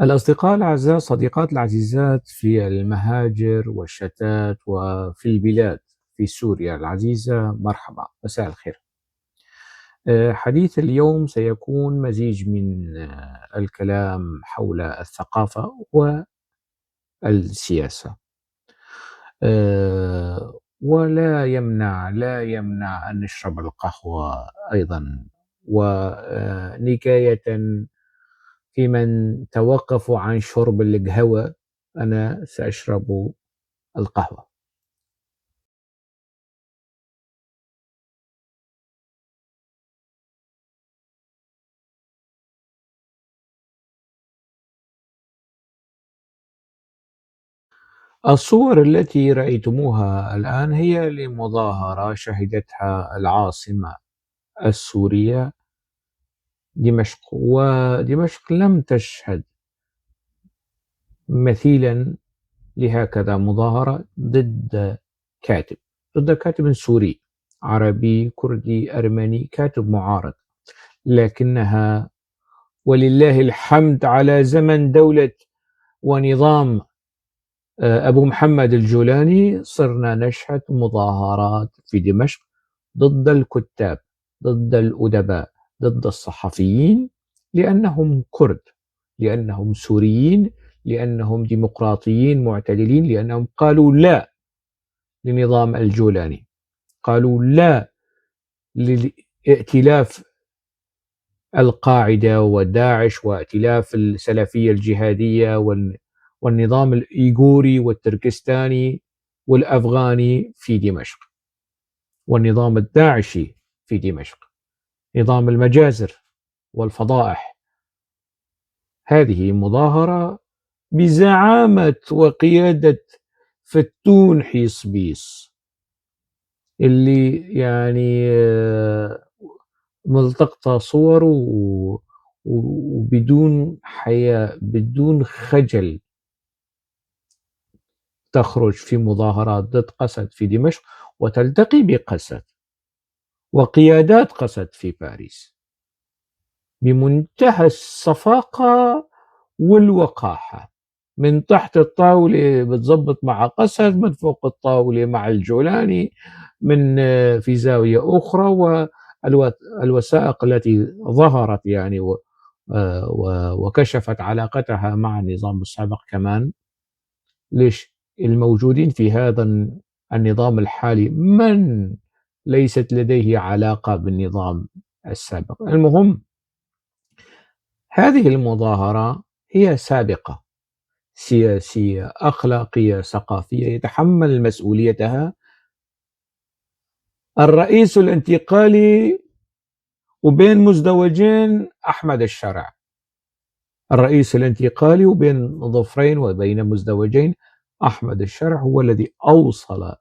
الأصدقاء الأعزاء، الصديقات العزيزات في المهاجر والشتات وفي البلاد في سوريا العزيزة، مرحبا، مساء الخير. حديث اليوم سيكون مزيج من الكلام حول الثقافة والسياسة، ولا يمنع أن نشرب القهوة أيضا، ونكاية في من توقفوا عن شرب القهوة أنا سأشرب القهوة. الصور التي رأيتموها الآن هي لمظاهرة شهدتها العاصمة السورية دمشق، ودمشق لم تشهد مثيلا لهكذا مظاهرة ضد كاتب سوري عربي كردي أرمني، كاتب معارض، لكنها ولله الحمد على زمن دولة ونظام أبو محمد الجولاني صرنا نشهد مظاهرات في دمشق ضد الكتاب، ضد الأدباء، ضد الصحفيين، لأنهم كرد، لأنهم سوريين، لأنهم ديمقراطيين معتدلين، لأنهم قالوا لا لنظام الجولاني، قالوا لا لائتلاف القاعدة وداعش وائتلاف السلفية الجهادية والنظام الإيغوري والتركستاني والأفغاني في دمشق، والنظام الداعشي في دمشق، نظام المجازر والفضائح. هذه مظاهرة بزعامة وقيادة فتون حيصبيص اللي ملتقطة صوره وبدون حياء بدون خجل تخرج في مظاهرات ضد قسد في دمشق وتلتقي بقسد وقيادات قسد في باريس بمنتهى الصفاقة والوقاحة. من تحت الطاولة بتزبط مع قسد، من فوق الطاولة مع الجولاني، من في زاوية أخرى. والوثائق التي ظهرت وكشفت علاقتها مع النظام السابق كمان. ليش الموجودين في هذا النظام الحالي من ليست لديه علاقة بالنظام السابق؟ المهم هذه المظاهرة هي سابقة سياسية أخلاقية ثقافية يتحمل مسؤوليتها الرئيس الانتقالي وبين مزدوجين أحمد الشرع. الرئيس الانتقالي وبين ظفرين وبين مزدوجين أحمد الشرع هو الذي أوصل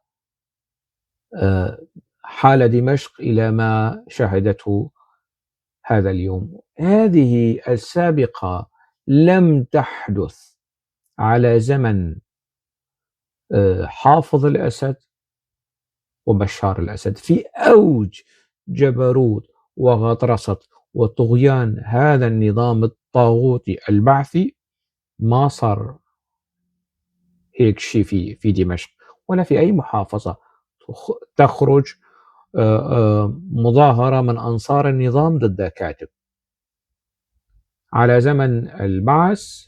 حال دمشق إلى ما شهدته هذا اليوم. هذه السابقة لم تحدث على زمن حافظ الأسد وبشار الأسد في أوج جبروت وغطرسة وطغيان هذا النظام الطاغوتي البعثي. ما صار هيك شيء في دمشق ولا في أي محافظة تخرج مظاهرة من أنصار النظام ضد كاتب. على زمن البعث،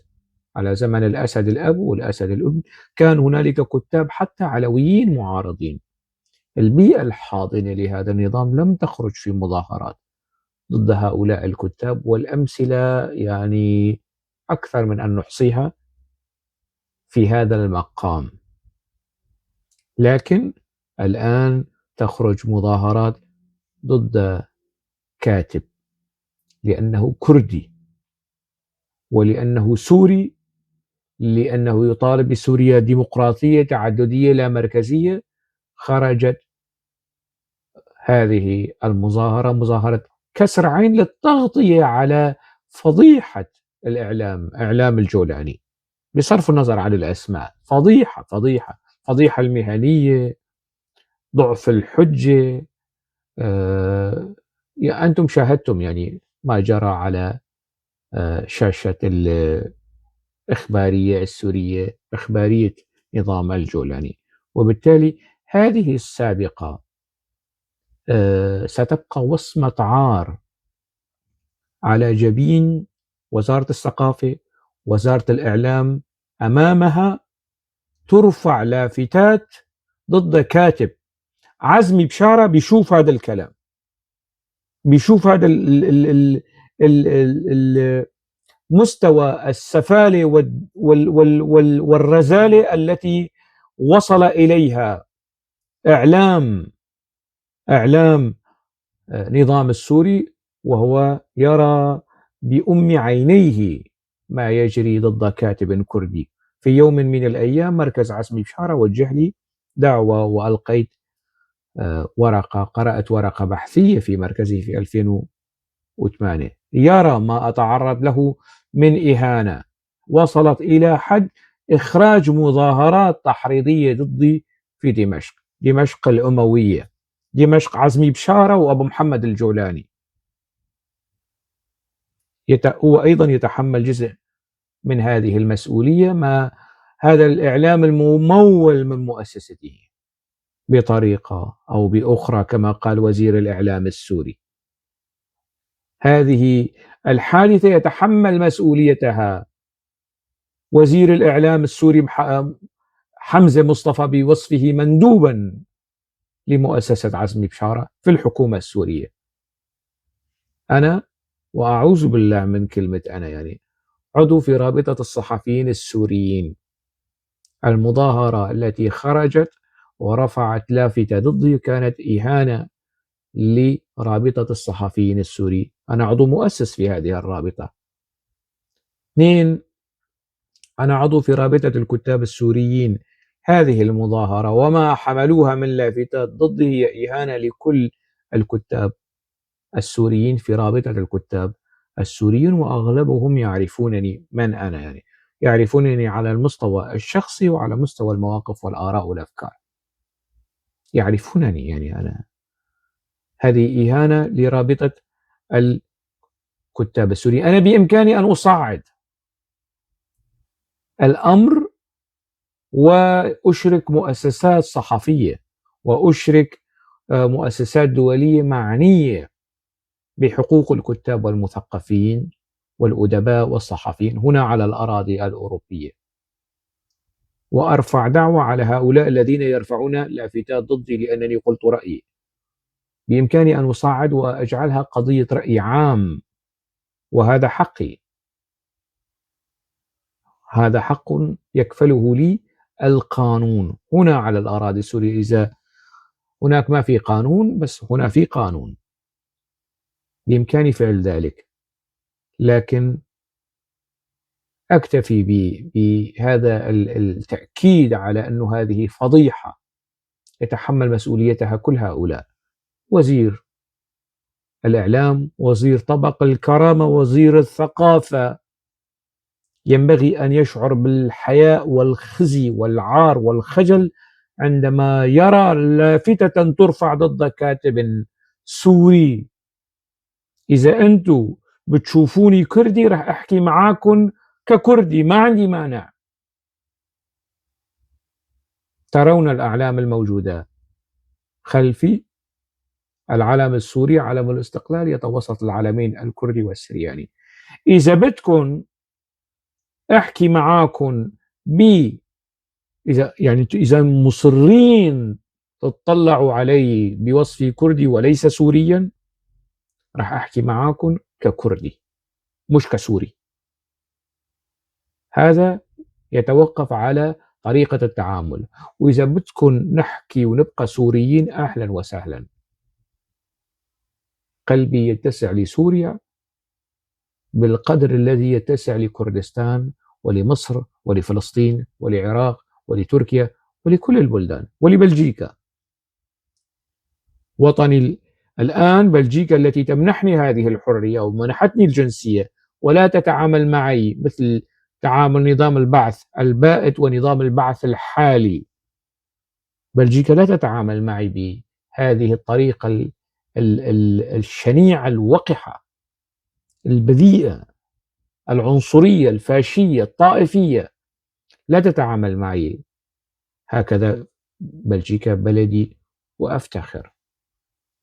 على زمن الأسد الأب والأسد الأم، كان هنالك كتاب حتى علويين معارضين. البيئة الحاضنة لهذا النظام لم تخرج في مظاهرات ضد هؤلاء الكتاب، والأمثلة أكثر من أن نحصيها في هذا المقام. لكن الآن تخرج مظاهرات ضد كاتب لأنه كردي ولأنه سوري، لأنه يطالب بسوريا ديمقراطية تعددية لا مركزية. خرجت هذه المظاهرة مظاهرة كسر عين للتغطية على فضيحة الإعلام، إعلام الجولاني، بصرف النظر عن الأسماء. فضيحة، فضيحة، فضيحة المهنية، ضعف الحجة. أنتم شاهدتم ما جرى على شاشة الإخبارية السورية، إخبارية نظام الجولاني. وبالتالي هذه السابقة ستبقى وصمة عار على جبين وزارة الثقافة، وزارة الإعلام، أمامها ترفع لافتات ضد كاتب. عزمي بشارة بيشوف هذا الكلام، بيشوف هذا مستوى السفالة والرزالة التي وصل إليها إعلام نظام السوري، وهو يرى بأم عينيه ما يجري ضد كاتب كردي. في يوم من الأيام مركز عزمي بشارة وجه لي دعوة، وألقيت ورقة، قرأت ورقة بحثية في مركزه في 2008. يرى ما أتعرض له من إهانة وصلت إلى حد إخراج مظاهرات تحريضية ضدي في دمشق، دمشق الأموية، دمشق عزمي بشارة وأبو محمد الجولاني. هو أيضا يتحمل جزء من هذه المسؤولية، ما هذا الإعلام الممول من مؤسسته بطريقة أو بأخرى كما قال وزير الإعلام السوري. هذه الحادثة يتحمل مسؤوليتها وزير الإعلام السوري حمزة مصطفى بوصفه مندوبا لمؤسسة عزمي بشارة في الحكومة السورية. أنا، وأعوذ بالله من كلمة أنا، عضو في رابطة الصحفيين السوريين. المظاهرة التي خرجت ورفعت لافتة ضدي كانت إهانة لرابطة الصحفيين السوري. أنا عضو مؤسس في هذه الرابطة. 2، أنا عضو في رابطة الكتاب السوريين. هذه المظاهرة وما حملوها من لافتات ضدي هي إهانة لكل الكتاب السوريين في رابطة الكتاب السوريين، وأغلبهم يعرفونني من أنا، يعرفونني على المستوى الشخصي وعلى مستوى المواقف والآراء والأفكار، يعرفونني أنا. هذه إهانة لرابطة الكتاب السوريين. أنا بإمكاني أن أصعد الأمر وأشرك مؤسسات صحفية وأشرك مؤسسات دولية معنية بحقوق الكتاب والمثقفين والأدباء والصحفيين هنا على الأراضي الأوروبية، وأرفع دعوة على هؤلاء الذين يرفعون لافتات ضدي لأنني قلت رأيي. بإمكاني أن أصعد وأجعلها قضية رأي عام، وهذا حقي، هذا حق يكفله لي القانون هنا على الأراضي السورية. إذا هناك ما في قانون، بس هنا في قانون، بإمكاني فعل ذلك، لكن أكتفي بهذا التأكيد على أن هذه فضيحة يتحمل مسؤوليتها كل هؤلاء: وزير الإعلام، وزير طبق الكرامة، وزير الثقافة. ينبغي أن يشعر بالحياء والخزي والعار والخجل عندما يرى لافتة ترفع ضد كاتب سوري. إذا أنتم بتشوفوني كردي رح أحكي معاكم ككردي، ما عندي مانع. ترون الأعلام الموجودة خلفي، العلم السوري علم الاستقلال يتوسط العلمين الكردي والسرياني. إذا بدكم أحكي معاكم ب إذا يعني إذا مصرين تطلعوا علي بوصفي كردي وليس سوريا، راح أحكي معاكم ككردي مش كسوري. هذا يتوقف على طريقة التعامل. وإذا بدكم نحكي ونبقى سوريين أهلا وسهلا، قلبي يتسع لسوريا بالقدر الذي يتسع لكردستان ولمصر ولفلسطين وللعراق ولتركيا ولكل البلدان ولبلجيكا. وطني الآن بلجيكا التي تمنحني هذه الحرية ومنحتني الجنسية ولا تتعامل معي مثل تعامل نظام البعث البائد ونظام البعث الحالي. بلجيكا لا تتعامل معي بهذه الطريقة الشنيعة الوقحة البذيئة. العنصرية الفاشية الطائفية. لا تتعامل معي هكذا. بلجيكا بلدي وأفتخر،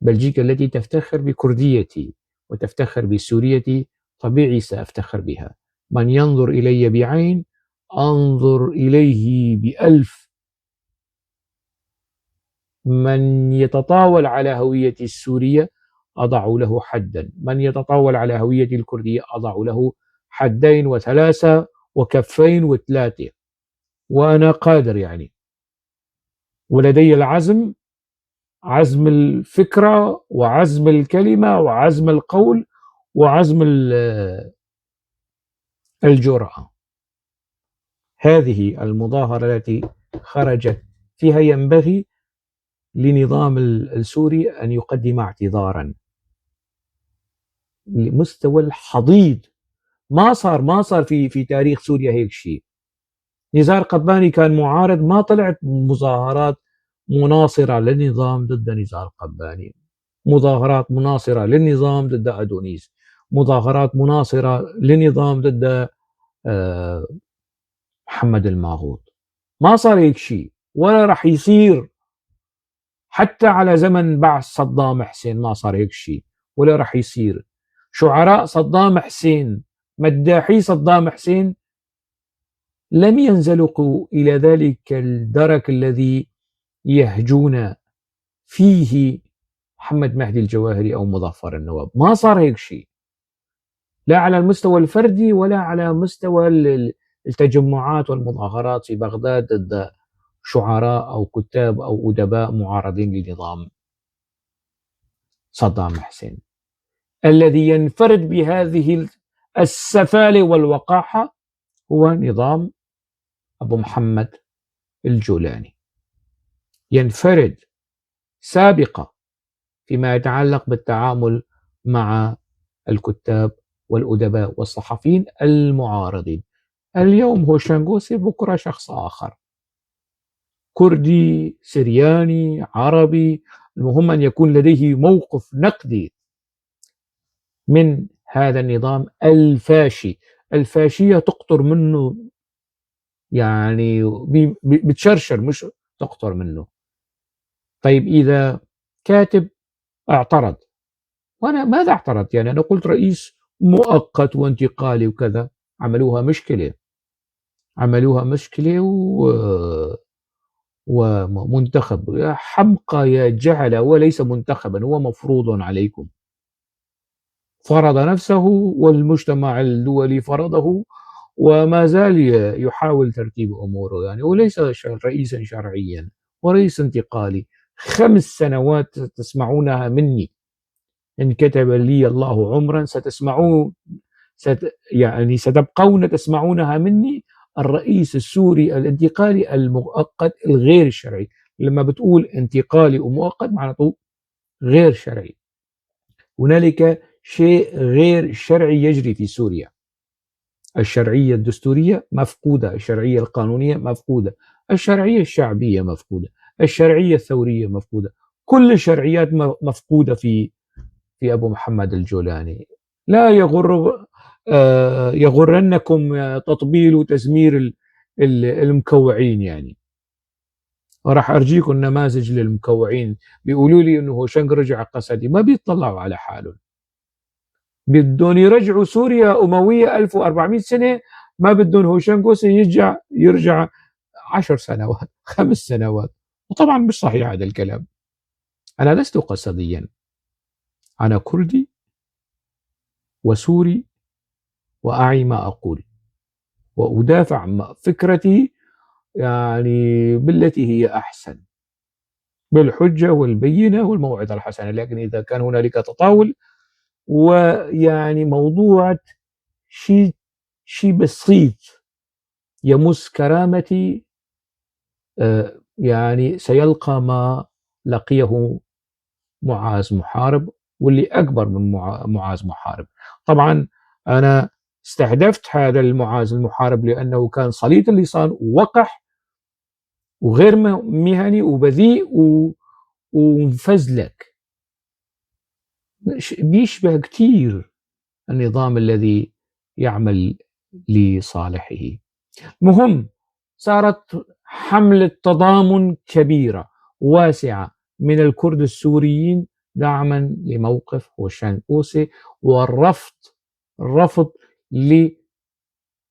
بلجيكا التي تفتخر بكرديتي وتفتخر بسوريتي، طبيعي سأفتخر بها. من ينظر إلي بعين أنظر إليه بألف. من يتطاول على هويتي السورية أضع له حدا، من يتطاول على هويتي الكردية أضع له حدين وثلاثة وكفين وثلاثة، وأنا قادر ولدي العزم، عزم الفكرة وعزم الكلمة وعزم القول وعزم الجرأة. هذه المظاهرة التي خرجت فيها ينبغي لنظام السوري أن يقدم اعتذارا لمستوى الحضيض. ما صار في تاريخ سوريا هيك شيء. نزار قباني كان معارض، ما طلعت مظاهرات مناصرة للنظام ضد نزار قباني، مظاهرات مناصرة للنظام ضد أدونيس، مظاهرات مناصرة للنظام ضد محمد الماغوط. ما صار هيك شيء ولا رح يصير. حتى على زمن بعث صدام حسين ما صار هيك شيء ولا رح يصير. شعراء صدام حسين، مداحي صدام حسين، لم ينزلقوا إلى ذلك الدرك الذي يهجون فيه محمد مهدي الجواهري أو مظفر النواب. ما صار هيك شيء، لا على المستوى الفردي ولا على مستوى التجمعات والمظاهرات في بغداد ضد شعراء أو كتاب أو أدباء معارضين لنظام صدام حسين. الذي ينفرد بهذه السفالة والوقاحة هو نظام أبو محمد الجولاني، ينفرد سابقة فيما يتعلق بالتعامل مع الكتاب والأدباء والصحفيين المعارضين. اليوم هوشنغوسي، بكرة شخص آخر، كردي، سرياني، عربي، المهم أن يكون لديه موقف نقدي من هذا النظام الفاشي. الفاشية تقطر منه، بتشرشر، مش تقطر منه. طيب إذا كاتب اعترض، وأنا ماذا اعترضت؟ أنا قلت رئيس مؤقت وانتقالي وكذا، عملوها مشكلة، عملوها مشكلة ومنتخب. يا حمقى يا جهلة، هو ليس منتخبا، هو مفروض عليكم، فرض نفسه والمجتمع الدولي فرضه، وما زال يحاول ترتيب أموره، وليس رئيسا شرعيا ورئيس انتقالي. 5 سنوات تسمعونها مني، إن كتب لي الله عمرا ستسمعون، ستبقون تسمعونها مني. الرئيس السوري الانتقالي المؤقت الغير شرعي، لما بتقول انتقالي ومؤقت معناته غير شرعي. هنالك شيء غير شرعي يجري في سوريا. الشرعية الدستورية مفقودة، الشرعية القانونية مفقودة، الشرعية الشعبية مفقودة، الشرعية الثورية مفقودة، كل الشرعيات مفقودة في أبو محمد الجولاني. لا يغرنكم تطبيل وتزمير المكوعين. راح أرجيكم نماذج للمكوعين بيقولوا لي إنه هوشنغ رجع قسدي، ما بيطلعوا على حالهم، بدهم يرجعوا سوريا أموية 1400 سنة، ما بدهم هوشنغ يرجع 10 سنوات 5 سنوات. وطبعا مش صحيح هذا الكلام. أنا لست قسديا، أنا كردي وسوري وأعي ما أقول وأدافع عن فكرتي بالتي هي أحسن، بالحجة والبينة والموعظة الحسنة. لكن إذا كان هنالك تطاول ويعني موضوع شيء بسيط يمس كرامتي، سيلقى ما لقيه معاذ محارب، واللي أكبر من معاذ محارب. طبعا أنا استهدفت هذا المعاذ المحارب لأنه كان سليط اللسان ووقح وغير مهني وبذيء ومفزلك، بيشبه كتير النظام الذي يعمل لصالحه. مهم، صارت حملة تضامن كبيرة واسعة من الكرد السوريين دعما لموقف هوشانغ أوسي والرفض الرفض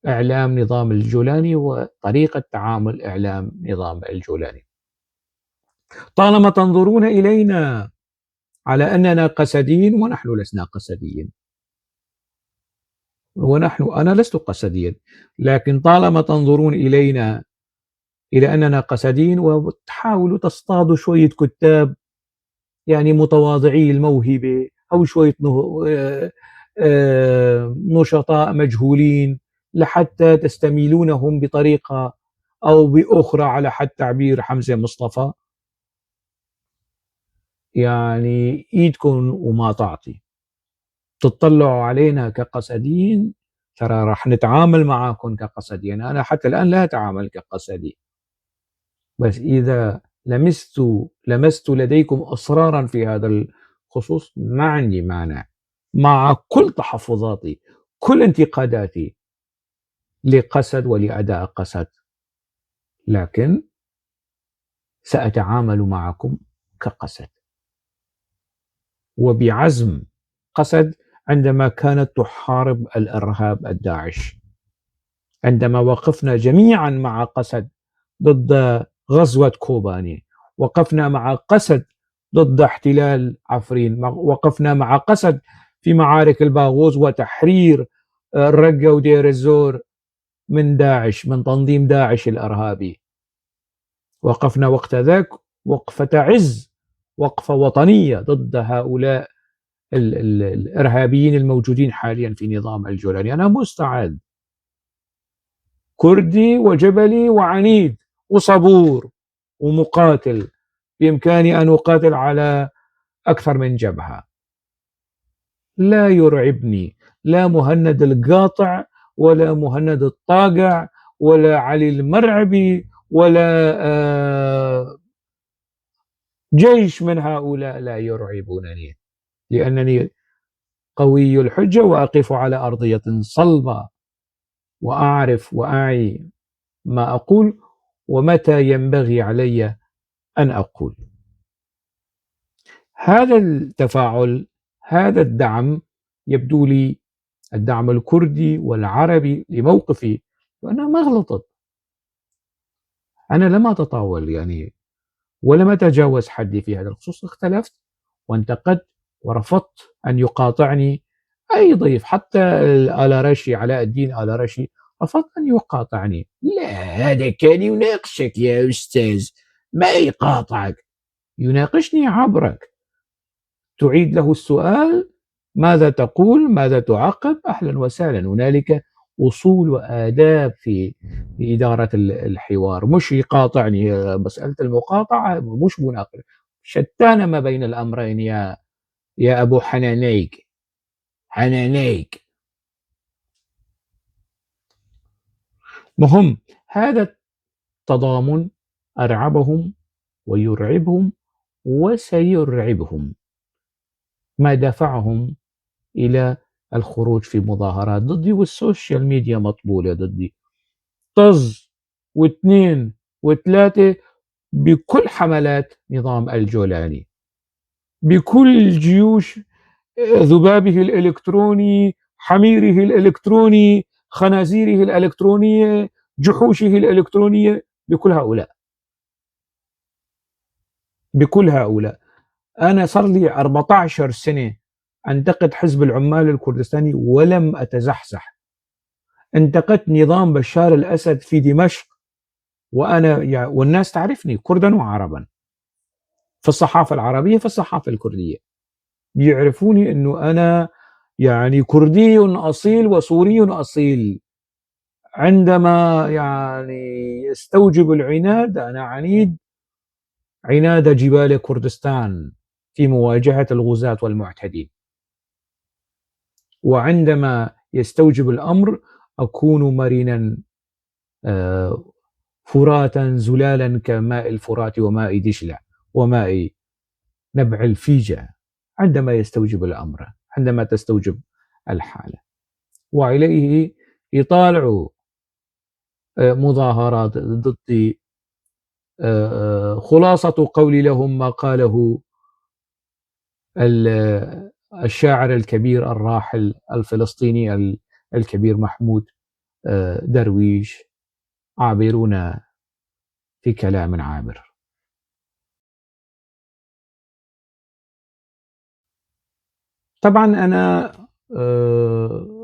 لإعلام نظام الجولاني وطريقة تعامل إعلام نظام الجولاني. طالما تنظرون إلينا على أننا قسديين ونحن لسنا قسديين، أنا لست قسديا، لكن طالما تنظرون إلينا إلى أننا قسديين وتحاولوا تصطادوا شوية كتاب متواضعي الموهبة أو شوية نشطاء مجهولين لحتى تستميلونهم بطريقة أو بأخرى على حد تعبير حمزة مصطفى، إيدكم وما تعطي، تطلعوا علينا كقسديين، ترى راح نتعامل معاكم كقسديين. أنا حتى الآن لا أتعامل كقسدي، بس إذا لمست لديكم أصرارا في هذا الخصوص ما عندي مانع، مع كل تحفظاتي كل انتقاداتي لقسد ولأداء قسد، لكن سأتعامل معكم كقسد وبعزم قسد. عندما كانت تحارب الإرهاب الداعش، عندما وقفنا جميعا مع قسد ضد غزوة كوباني، وقفنا مع قسد ضد احتلال عفرين، وقفنا مع قسد في معارك الباغوز وتحرير الرقة ودير الزور من داعش، من تنظيم داعش الإرهابي. وقفنا وقت ذاك وقفة عز، وقفة وطنية ضد هؤلاء الإرهابيين الموجودين حاليا في نظام الجولاني. أنا مستعد، كردي وجبلي وعنيد وصبور ومقاتل، بإمكاني أن أقاتل على أكثر من جبهة. لا يرعبني لا مهند القاطع ولا مهند الطاقع ولا علي المرعبي ولا جيش من هؤلاء، لا يرعبونني، لأنني قوي الحجة وأقف على أرضية صلبة وأعرف وأعي ما أقول ومتى ينبغي علي أن أقول. هذا التفاعل، هذا الدعم يبدو لي الدعم الكردي والعربي لموقفي، وأنا ما غلطت، أنا لم أتطاول ولم أتجاوز حدي في هذا الخصوص، اختلفت وانتقدت ورفضت أن يقاطعني أي ضيف، حتى الآلارشي علاء الدين آلارشي رفضت أن يقاطعني. لا، هذا كان يناقشك يا أستاذ، ما يقاطعك، يناقشني عبرك، تعيد له السؤال، ماذا تقول، ماذا تعقب، أهلا وسهلا. هنالك أصول وآداب في إدارة الحوار، مش يقاطعني. مسألة المقاطعة مش مناقشة، شتان ما بين الأمرين يا أبو حنانيك، حنانيك. مهم هذا التضامن أرعبهم ويرعبهم وسيرعبهم، ما دفعهم إلى الخروج في مظاهرات ضدي، والسوشيال ميديا مطبولة ضدي، طز واثنين وثلاثة بكل حملات نظام الجولاني، بكل جيوش ذبابه الإلكتروني، حميره الإلكتروني، خنازيره الإلكترونية، جحوشه الإلكترونية، بكل هؤلاء، بكل هؤلاء. أنا صار لي 14 سنة أنتقد حزب العمال الكردستاني ولم أتزحزح. انتقدت نظام بشار الأسد في دمشق والناس تعرفني كردا وعربا في الصحافة العربية، في الصحافة الكردية بيعرفوني أنه أنا كردي أصيل وسوري أصيل. عندما يستوجب العناد أنا عنيد عناد جبال كردستان في مواجهة الغزاة والمعتدين، وعندما يستوجب الأمر أكون مرنا، فراتا زلالا كماء الفرات وماء دجلة وماء نبع الفيجة، عندما يستوجب الأمر، عندما تستوجب الحالة. وعليه يطالعوا مظاهرات ضدي. خلاصة قولي لهم ما قاله الشاعر الكبير الراحل الفلسطيني الكبير محمود درويش: عابرون في كلام عابر. طبعا أنا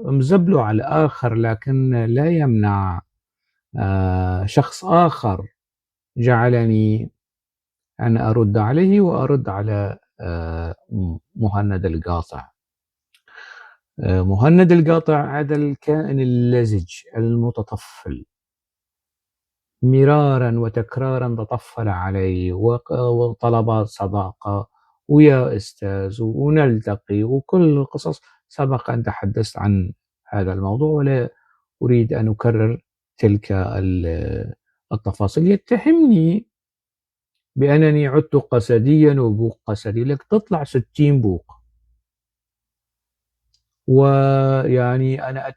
مزبلة على الآخر، لكن لا يمنع شخص آخر جعلني أن أرد عليه وأرد على مهند القاطع. مهند القاطع هذا الكائن اللزج المتطفل، مرارا وتكرارا تطفل علي وطلب صداقة ويا أستاذ ونلتقي وكل القصص. سبق أن تحدثت عن هذا الموضوع ولا أريد أن أكرر تلك التفاصيل. يتهمني بأنني عدت قسديا وبوق قسدي، لك تطلع 60 بوق. ويعني أنا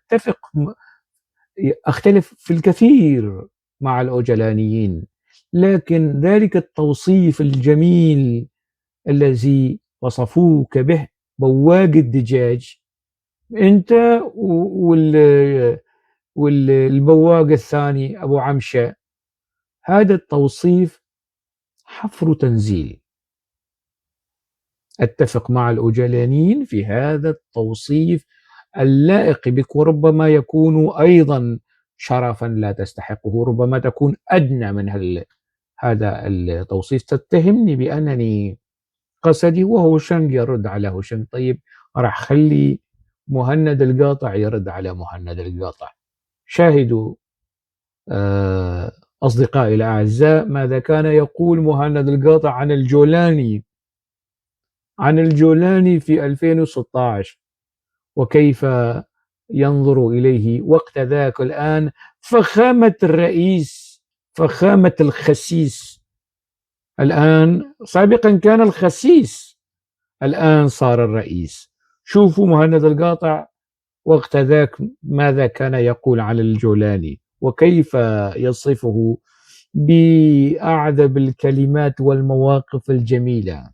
أختلف في الكثير مع الأوجلانيين، لكن ذلك التوصيف الجميل الذي وصفوك به بواق الدجاج، أنت والبواق الثاني أبو عمشة، هذا التوصيف حفر تنزيل. أتفق مع الأوجلانيين في هذا التوصيف اللائق بك، وربما يكون أيضا شرفا لا تستحقه، ربما تكون أدنى من هذا التوصيف. تتهمني بأنني قسدي، وهو شنق يرد على هوشنج. طيب راح خلي مهند القاطع يرد على مهند القاطع. شاهدوا أصدقائي الأعزاء ماذا كان يقول مهند القاطع عن الجولاني في 2016، وكيف ينظر إليه وقت ذاك. الآن فخامة الرئيس، فخامة الخسيس، الآن سابقا كان الخسيس، الآن صار الرئيس. شوفوا مهند القاطع وقت ذاك ماذا كان يقول على الجولاني وكيف يصفه بأعذب الكلمات والمواقف الجميلة.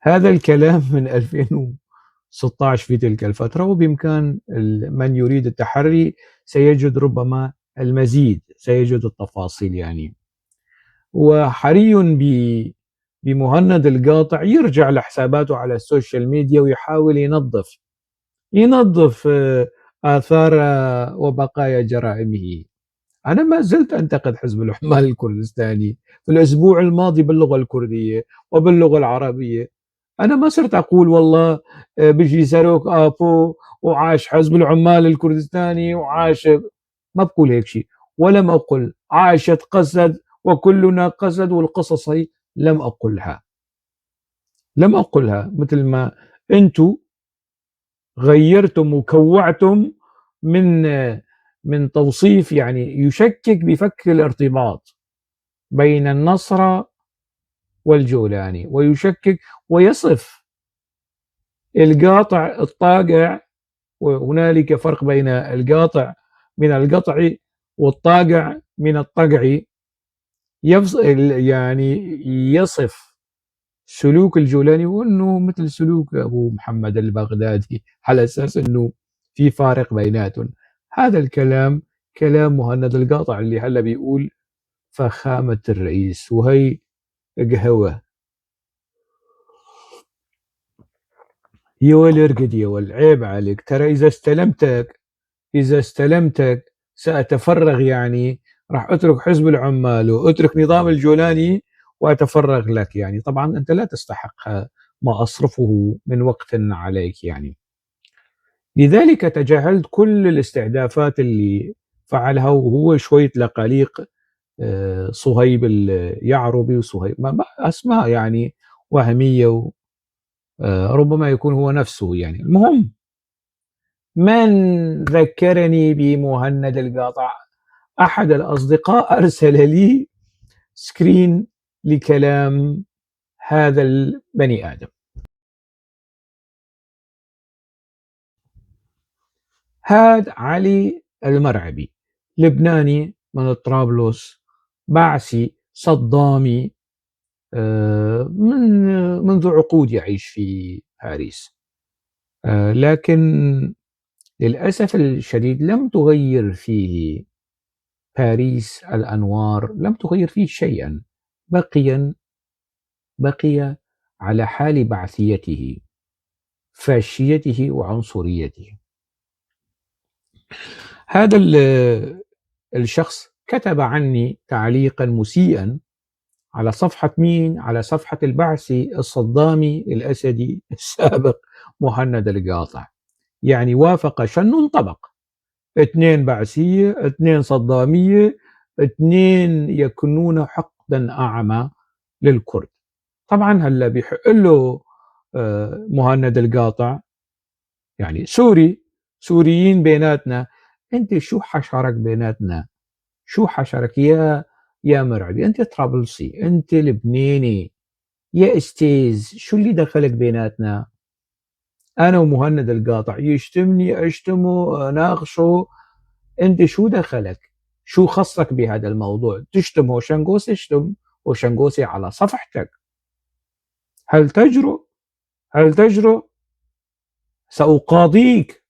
هذا الكلام من 2016 في تلك الفترة، وبإمكان من يريد التحري سيجد ربما المزيد، سيجد التفاصيل يعني. وحري بمهند القاطع يرجع لحساباته على السوشيال ميديا ويحاول ينظف آثار وبقايا جرائمه. أنا ما زلت أنتقد حزب العمال الكردستاني في الأسبوع الماضي باللغة الكردية وباللغة العربية. أنا ما صرت أقول والله بيجي ساروك آبو وعاش حزب العمال الكردستاني وعاش، ما بقول هيك شيء، ولم أقل عاشت قسد وكلنا قسد والقصص هي لم أقلها، لم أقلها. مثل ما أنتو غيرتم وكوعتم من توصيف يعني يشكك بفك الارتباط بين النصرة والجولاني، ويشكك ويصف القاطع الطاقع، وهنالك فرق بين القاطع من القطع والطاقع من الطقع، يعني يصف سلوك الجولاني وأنه مثل سلوك أبو محمد البغدادي على أساس أنه في فارق بيناتهم. هذا الكلام كلام مهند القاطع اللي هلا بيقول فخامة الرئيس، وهي قهوة يا ول ارقد يا ول، عيب عليك ترى. إذا استلمتك سأتفرغ، يعني راح أترك حزب العمال وأترك نظام الجولاني وأتفرغ لك يعني. طبعا أنت لا تستحق ما أصرفه من وقت عليك يعني. لذلك تجاهلت كل الاستهدافات اللي فعلها، وهو شوية لقاليق صهيب اليعربي وصهيب أسماء يعني وهمية، ربما يكون هو نفسه يعني. المهم، من ذكرني بمهند القاطع؟ أحد الأصدقاء أرسل لي سكرين لكلام هذا البني آدم. هاد علي المرعبي، لبناني من طرابلس، بعثي صدامي، منذ عقود يعيش في باريس، لكن للأسف الشديد لم تغير فيه باريس الأنوار، لم تغير فيه شيئا، بقي على حال بعثيته، فاشيته وعنصريته. هذا الشخص كتب عني تعليقا مسيئا على صفحة مين؟ على صفحة البعثي الصدامي الأسدي السابق مهند القاطع. يعني وافق شن طبق، 2 بعثية، 2 صدامية، 2 يكنون حقدا أعمى للكرد. طبعا هلا بيحق له مهند القاطع، يعني سوري، سوريين بيناتنا، انت شو حشرك بيناتنا؟ شو حشرك يا مرعبي؟ انت طرابلسي، انت لبناني يا استاذ، شو اللي دخلك بيناتنا؟ انا ومهند القاطع يشتمني اشتمه ناقشه، انت شو دخلك؟ شو خصك بهذا الموضوع؟ تشتم هوشنغوسي، اشتم هوشنغوسي على صفحتك. هل تجرؤ؟ هل تجرؤ؟ سأقاضيك،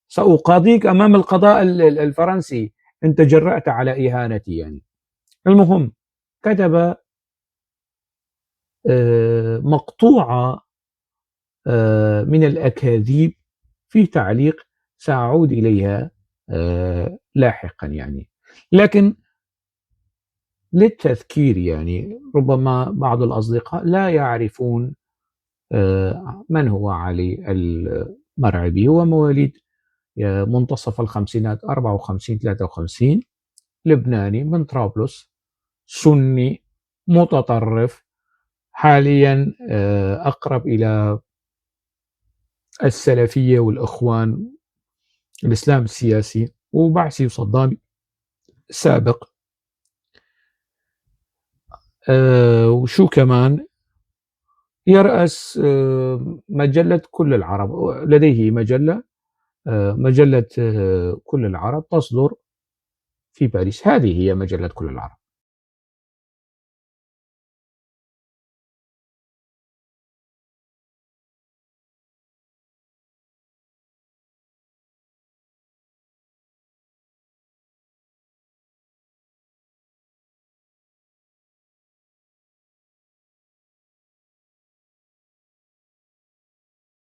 سأقاضيك أمام القضاء الفرنسي، أنت جرأت على إهانتي يعني. المهم كتب مقطوعة من الأكاذيب في تعليق سأعود إليها لاحقا يعني، لكن للتذكير يعني ربما بعض الأصدقاء لا يعرفون من هو علي المرعبي. هو مواليد منتصف الخمسينات، 54 53، لبناني من طرابلس، سني متطرف، حاليا أقرب إلى السلفية والإخوان، الإسلام السياسي، وبعثي وصدامي سابق. وشو كمان؟ يرأس مجلة كل العرب، لديه مجلة كل العرب تصدر في باريس. هذه هي مجلة كل العرب.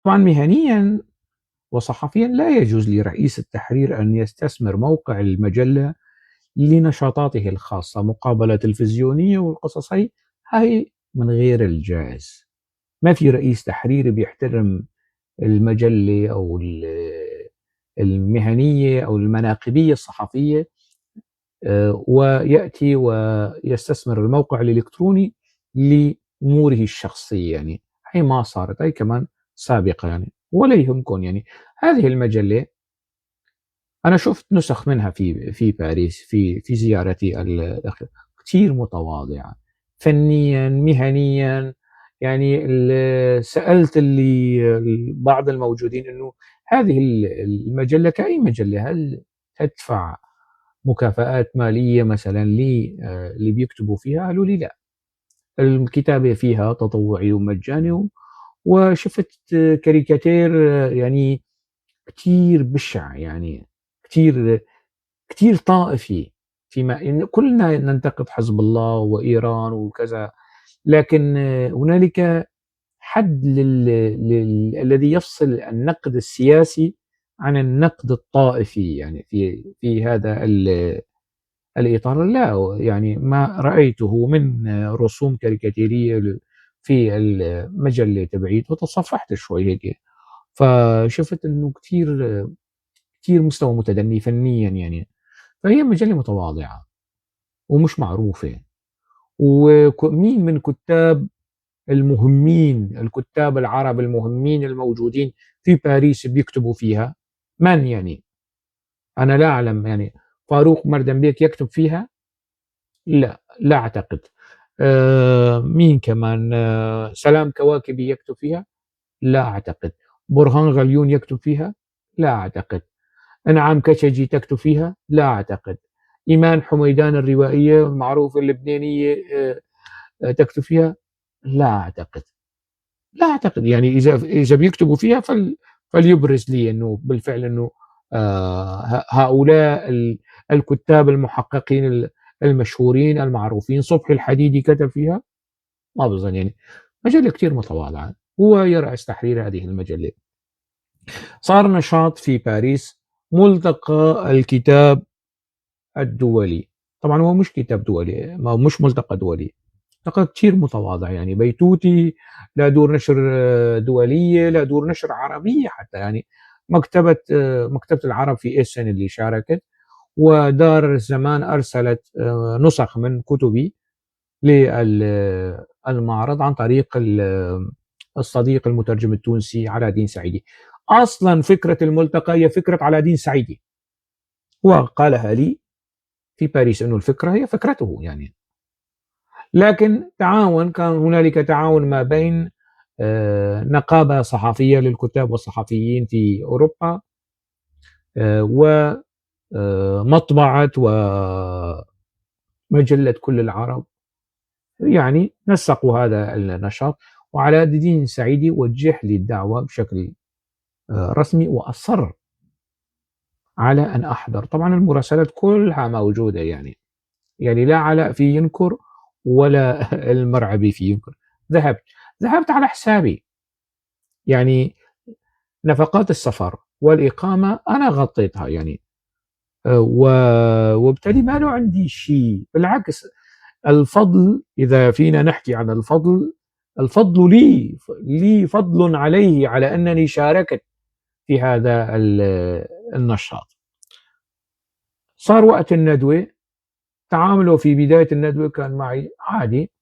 طبعا مهنيا وصحفيا لا يجوز لرئيس التحرير أن يستثمر موقع المجلة لنشاطاته الخاصة، مقابلة تلفزيونية والقصص هاي من غير الجائز. ما في رئيس تحرير بيحترم المجلة أو المهنية أو المناقبية الصحفية ويأتي ويستثمر الموقع الإلكتروني لأموره الشخصية. يعني هي ما صارت، هي كمان سابقة يعني، ولا يهمكم. يعني هذه المجلة أنا شفت نسخ منها في باريس في زيارتي الأخيرة، كثير متواضعة فنيا مهنيا. يعني سألت اللي بعض الموجودين إنه هذه المجلة كأي مجلة هل تدفع مكافآت مالية مثلا اللي بيكتبوا فيها؟ قالوا لي لا، الكتابة فيها تطوعي ومجاني. وشفت كاريكاتير يعني كتير بشع، يعني كتير كتير طائفي، فيما إن كلنا ننتقد حزب الله وإيران وكذا، لكن هنالك حد الذي يفصل النقد السياسي عن النقد الطائفي. يعني في هذا الإطار لا، يعني ما رأيته من رسوم كاريكاتيرية في المجلة تبعيت، وتصفحت شوي هيك، فشفت إنه كتير كتير مستوى متدني فنيا يعني. فهي مجلة متواضعة ومش معروفة، ومين من كتاب المهمين، الكتاب العرب المهمين الموجودين في باريس بيكتبوا فيها؟ من يعني؟ أنا لا أعلم يعني. فاروق مردنبيك يكتب فيها؟ لا، لا أعتقد. مين كمان؟ سلام كواكبي يكتب فيها؟ لا أعتقد. برهان غليون يكتب فيها؟ لا أعتقد. أنعام كشجي تكتب فيها؟ لا أعتقد. إيمان حميدان الروائية المعروفة اللبنانية تكتب فيها؟ لا أعتقد، لا أعتقد. يعني إذا بيكتبوا فيها فليبرز لي إنه بالفعل إنه هؤلاء الكتاب المحققين المشهورين المعروفين. صبحي الحديدي كتب فيها؟ ما بظن يعني. مجلة كتير متواضعة، هو يرأس تحرير هذه المجلة. صار نشاط في باريس، ملتقى الكتاب الدولي. طبعا هو مش كتاب دولي، ما هو مش ملتقى دولي، ملتقى كتير متواضع يعني، بيتوتي، لا دور نشر دولية، لا دور نشر عربية حتى يعني. مكتبة العرب في إسن اللي شاركت، ودار الزمان أرسلت نسخ من كتبي للمعرض عن طريق الصديق المترجم التونسي علاء الدين سعيدي. أصلا فكرة الملتقى هي فكرة علاء الدين سعيدي، هو قالها لي في باريس أنه الفكرة هي فكرته يعني. لكن كان هنالك تعاون ما بين نقابة صحفية للكتاب والصحفيين في أوروبا، و مطبعة ومجلة كل العرب، يعني نسقوا هذا النشاط. وعلاء الدين سعيدي وجه لي الدعوة بشكل رسمي وأصر على أن أحضر. طبعا المراسلات كلها موجودة يعني لا علاء في ينكر ولا المرعبي في ينكر. ذهبت على حسابي، يعني نفقات السفر والإقامة أنا غطيتها يعني، وبالتالي ما له عندي شيء. بالعكس الفضل، إذا فينا نحكي عن الفضل، الفضل لي فضل عليه على أنني شاركت في هذا النشاط. صار وقت الندوة، تعاملوا في بداية الندوة كان معي عادي،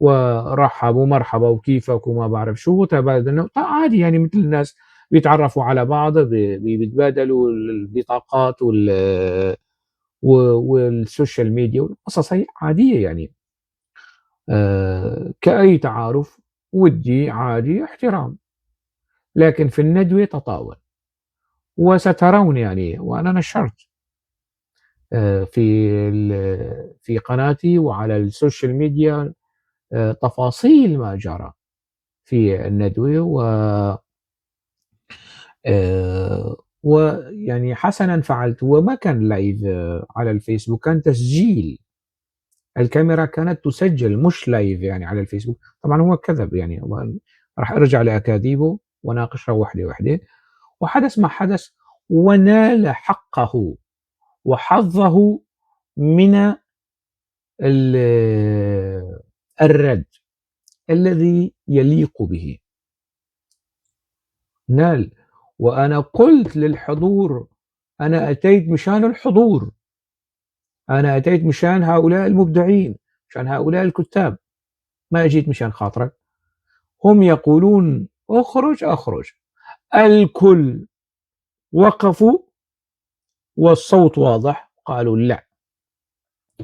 ورحبوا مرحبا وكيفك وما بعرف شو، وتبادلنا عادي يعني مثل الناس بيتعرفوا على بعض، بيتبادلوا البطاقات والسوشيال ميديا والقصص هي عادية يعني، كأي تعارف ودي عادي احترام. لكن في الندوة تطاول، وسترون يعني، وأنا نشرت في قناتي وعلى السوشيال ميديا تفاصيل ما جرى في الندوة، ويعني حسنا فعلت. وما كان live على الفيسبوك، كان تسجيل، الكاميرا كانت تسجل مش live يعني على الفيسبوك. طبعا هو كذب يعني، راح ارجع لأكاذيبه وناقشها وحدة وحدة. وحدث ما حدث، ونال حقه وحظه من الرد الذي يليق به، نال. وأنا قلت للحضور، أنا أتيت مشان الحضور، أنا أتيت مشان هؤلاء المبدعين، مشان هؤلاء الكتاب، ما أجيت مشان خاطرك. هم يقولون أخرج أخرج، الكل وقفوا والصوت واضح، قالوا لا،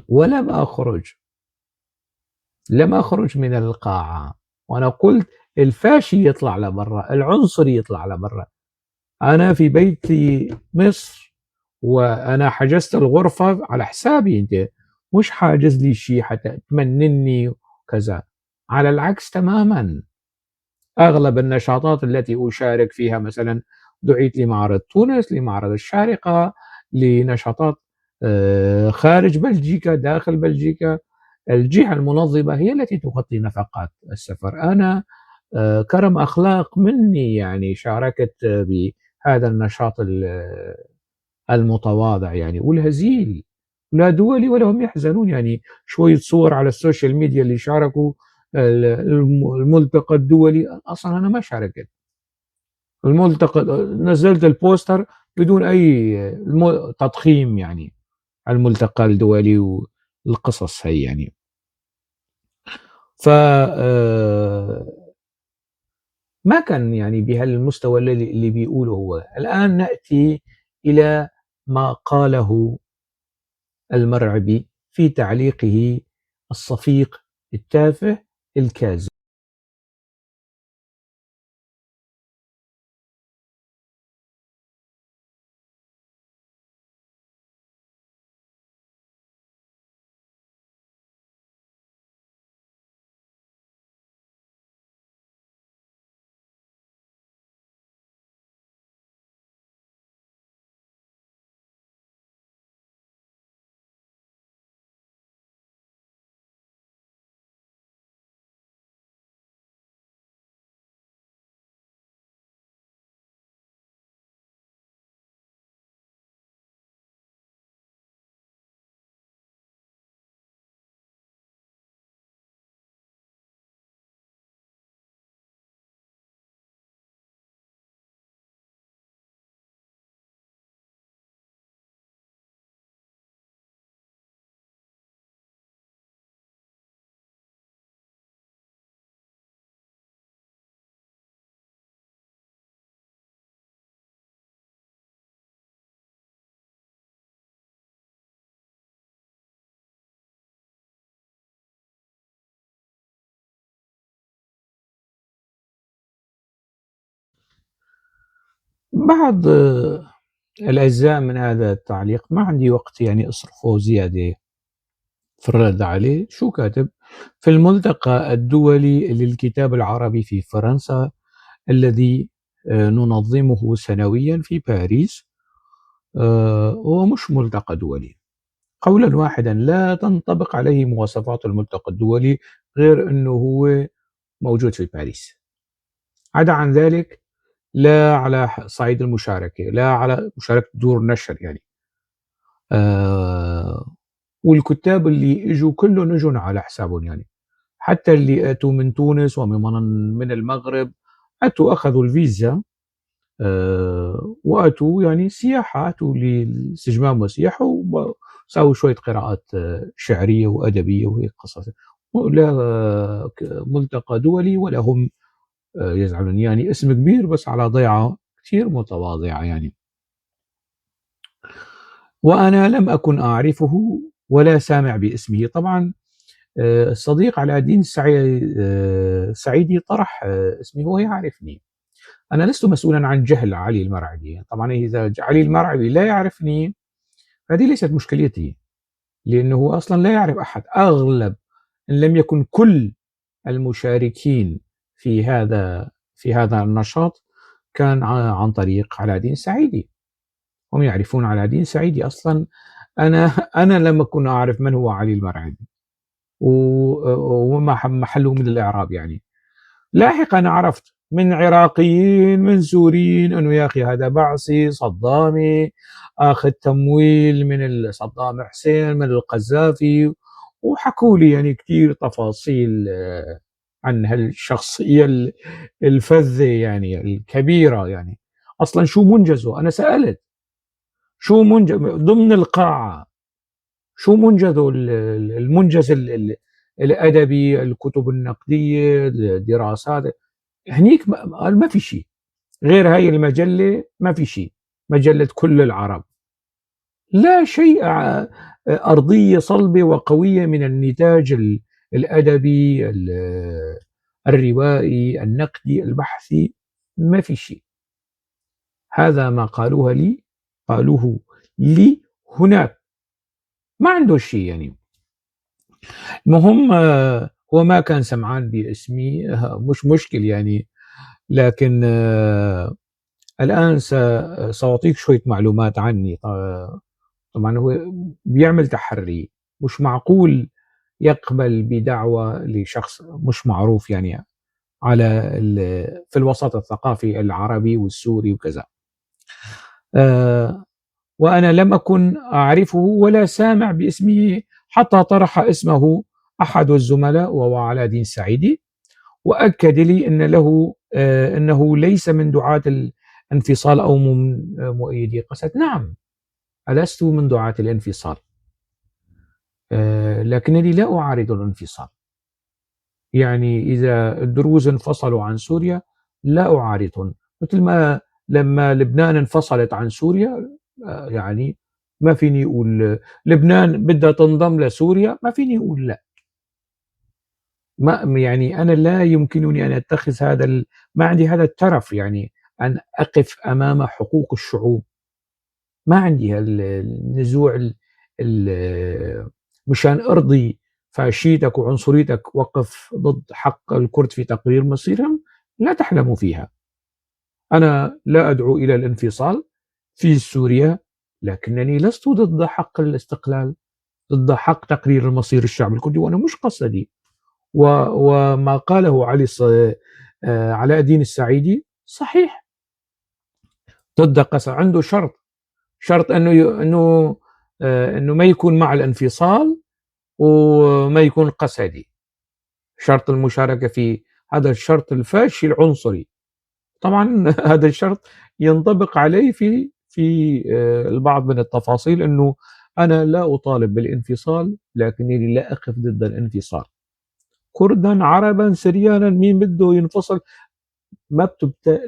ولم أخرج، لم أخرج من القاعة. وأنا قلت الفاشي يطلع لبرا، العنصري يطلع لبرا. أنا في بيتي مصر وأنا حجزت الغرفة على حسابي، أنت مش حاجز لي شيء حتى تمنني وكذا. على العكس تماما، أغلب النشاطات التي أشارك فيها، مثلا دعيت لمعرض تونس، لمعرض الشارقة، لنشاطات خارج بلجيكا، داخل بلجيكا، الجهة المنظمة هي التي تغطي نفقات السفر. أنا كرم أخلاق مني يعني شاركت بهذا النشاط المتواضع يعني والهزيل، لا دولي ولا هم يحزنون يعني. شوية صور على السوشيال ميديا اللي شاركوا الملتقى الدولي، أصلا أنا ما شاركت. الملتقى، نزلت ال poster بدون أي تضخيم يعني الملتقى الدولي والقصص هي يعني. ف ما كان يعني بهالمستوى اللي بيقوله هو. الآن نأتي إلى ما قاله المرعبي في تعليقه الصفيق التافه الكاذب. بعض الأجزاء من هذا التعليق ما عندي وقت يعني أصرفه زيادة في الرد عليه. شو كاتب؟ في الملتقى الدولي للكتاب العربي في فرنسا الذي ننظمه سنويا في باريس، هو مش ملتقى دولي قولا واحدا، لا تنطبق عليه مواصفات الملتقى الدولي غير أنه هو موجود في باريس. عدا عن ذلك لا على صعيد المشاركة، لا على مشاركة دور نشر يعني. والكتاب اللي اجوا كلهم اجوا على حسابهم يعني، حتى اللي اتوا من تونس ومن المغرب اتوا اخذوا الفيزا واتوا يعني سياحة، اتوا لاستجمام وسياحة وساووا شوية قراءات شعرية وأدبية وهيك قصص. لا ملتقى دولي ولا هم يزعلون يعني، اسم كبير بس على ضيعة كثير متواضعة يعني. وأنا لم أكن أعرفه ولا سامع باسمه. طبعا الصديق علاء الدين السعيدي طرح اسمي، هو يعرفني. أنا لست مسؤولا عن جهل علي المرعبي. طبعا إذا علي المرعبي لا يعرفني هذه ليست مشكلتي، لأنه هو أصلا لا يعرف أحد. أغلب إن لم يكن كل المشاركين في هذا النشاط كان عن طريق علاء الدين السعيدي. هم يعرفون علاء الدين السعيدي أصلا. أنا لم أكن أعرف من هو علي المرعبي وما محله من الإعراب يعني. لاحقا عرفت من عراقيين من سوريين أنه يا أخي هذا بعثي صدامي، أخذ تمويل من صدام حسين من القذافي، وحكوا لي يعني كثير تفاصيل عن هالشخصية الفذة يعني الكبيرة يعني. أصلا شو منجزه؟ أنا سألت شو منجز ضمن القاعة، شو منجزه المنجز الأدبي، الكتب النقدية، الدراسات هنيك ما في شيء غير هاي المجلة، ما في شيء، مجلة كل العرب، لا شيء، أرضية صلبة وقوية من النتاج الأدبي الروائي النقدي البحثي، ما في شيء. هذا ما قالوه لي هناك، ما عنده شيء يعني. المهم هو ما كان سمعان باسمي، مش مشكل يعني، لكن الآن سأعطيك شوية معلومات عني. طبعا هو بيعمل تحري، مش معقول يقبل بدعوة لشخص مش معروف يعني على في الوسط الثقافي العربي والسوري وكذا. وأنا لم أكن أعرفه ولا سامع باسمه حتى طرح اسمه أحد الزملاء وهو علاء الدين السعيدي، وأكد لي أن له أنه ليس من دعاة الانفصال أو من مؤيدي قسد. نعم، ألست من دعاة الانفصال، لكنني لا أعارض الانفصال. يعني إذا الدروز انفصلوا عن سوريا لا أعارضهم، مثل ما لما لبنان انفصلت عن سوريا، يعني ما فيني أقول لبنان بدها تنضم لسوريا، ما فيني أقول لا. ما يعني أنا لا يمكنني أن أتخذ هذا، ما عندي هذا الترف، يعني أن أقف أمام حقوق الشعوب، ما عندي النزوع مشان أرضي فاشيتك وعنصريتك وقف ضد حق الكرد في تقرير مصيرهم، لا تحلموا فيها. أنا لا أدعو إلى الانفصال في سوريا، لكنني لست ضد حق الاستقلال، ضد حق تقرير المصير الشعب الكردي، وأنا مش قصدي. وما قاله علاء الدين السعيدي صحيح، ضد قسد، عنده شرط انه انه ما يكون مع الانفصال وما يكون قسدي، شرط المشاركة في هذا الشرط الفاشي العنصري. طبعا هذا الشرط ينطبق عليه في البعض من التفاصيل، انه انا لا اطالب بالانفصال لكنني لا اقف ضد الانفصال. كردا عربا سريانا، مين بده ينفصل؟ ما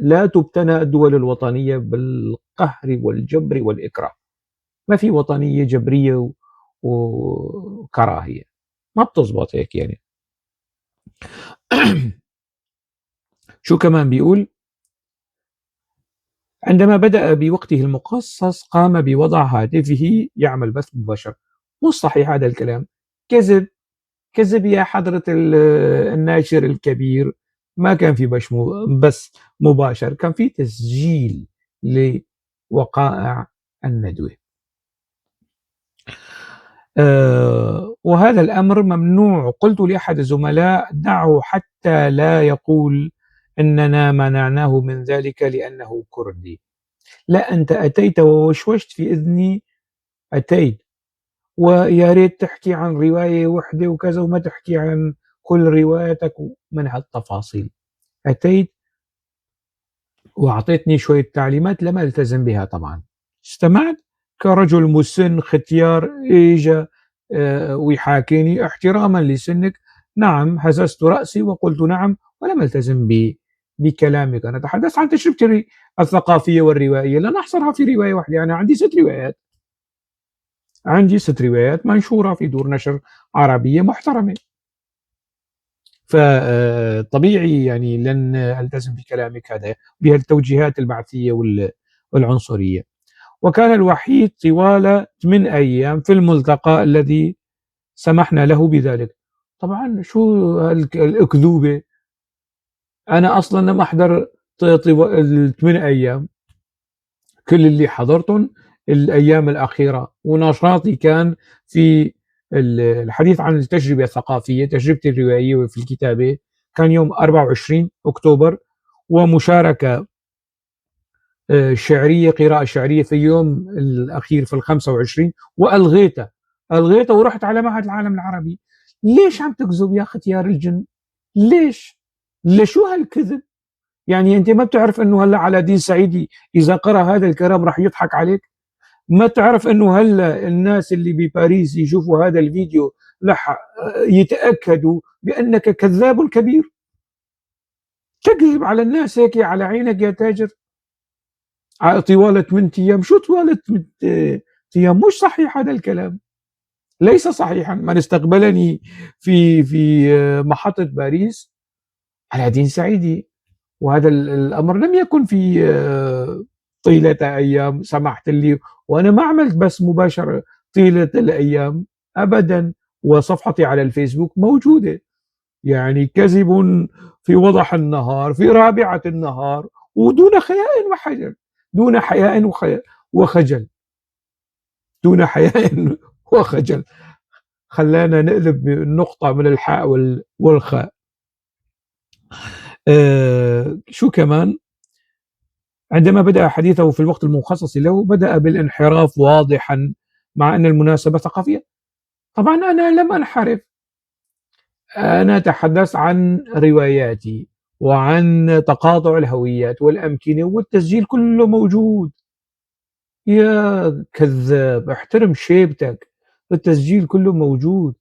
لا تبتنى الدول الوطنية بالقهر والجبر والإكراه. ما في وطنية جبرية وكراهية، ما بتزبط هيك يعني. شو كمان بيقول؟ عندما بدأ بوقته المخصص قام بوضع هاتفه يعمل بث مباشر. مو صحيح هذا الكلام، كذب كذب يا حضرة الناشر الكبير. ما كان في بث مباشر، كان في تسجيل لوقائع الندوة. وهذا الأمر ممنوع. قلت لأحد الزملاء دعه حتى لا يقول إننا منعناه من ذلك لأنه كردي. لا، أنت أتيت ووشوشت في إذني، أتيت ويا ريت تحكي عن رواية وحدة وكذا وما تحكي عن كل روايتك ومن هالتفاصيل. أتيت وأعطيتني شوية تعليمات لم ألتزم بها طبعا. استمعت كرجل مسن ختيار إجا ويحاكيني احتراما لسنك، نعم هززت رأسي وقلت نعم ولم ألتزم بكلامك. أنا تحدثت عن تجربتي الثقافية والروائية، لا نحصرها في رواية واحدة. أنا عندي 6 روايات، عندي 6 روايات منشورة في دور نشر عربية محترمة، فطبيعي يعني لن ألتزم بكلامك هذا بهالتوجيهات البعثية والعنصرية. وكان الوحيد طوال 8 أيام في الملتقى الذي سمحنا له بذلك. طبعا شو الأكذوبة، أنا أصلا لم أحضر 8 أيام، كل اللي حضرتهم الأيام الأخيرة، ونشاطي كان في الحديث عن التجربة الثقافية، تجربتي الروائية في الكتابة، كان يوم 24 أكتوبر، ومشاركة شعرية، قراءة شعرية في اليوم الأخير في 25، وألغيتها ورحت على معهد العالم العربي. ليش عم تكذب يا ختيار الجن؟ ليش؟ لشو هالكذب؟ يعني أنت ما بتعرف أنه هلا علاء الدين سعيدي إذا قرأ هذا الكلام رح يضحك عليك؟ ما تعرف أنه هلا الناس اللي بباريس يشوفوا هذا الفيديو رح يتأكدوا بأنك كذاب كبير؟ تكذب على الناس هيك على عينك يا تاجر طوال 8 أيام. شو طوال 8 أيام؟ مش صحيح هذا الكلام، ليس صحيحا. من استقبلني في محطة باريس علاء الدين سعيدي، وهذا الأمر لم يكن في طيلة أيام سمحت لي، وأنا ما عملت بس مباشرة طيلة الأيام أبدا، وصفحتي على الفيسبوك موجودة. يعني كذب في وضح النهار، في رابعة النهار، ودون حياء وخجل، دون حياء وخجل، دون حياء وخجل. خلانا نقلب النقطة من الحاء والخاء. شو كمان؟ عندما بدأ حديثه في الوقت المخصص له بدأ بالانحراف واضحا، مع أن المناسبة ثقافية. طبعا أنا لم أنحرف. أنا تحدثت عن رواياتي وعن تقاطع الهويات والأمكنة، والتسجيل كله موجود. يا كذاب، احترم شيبتك، التسجيل كله موجود.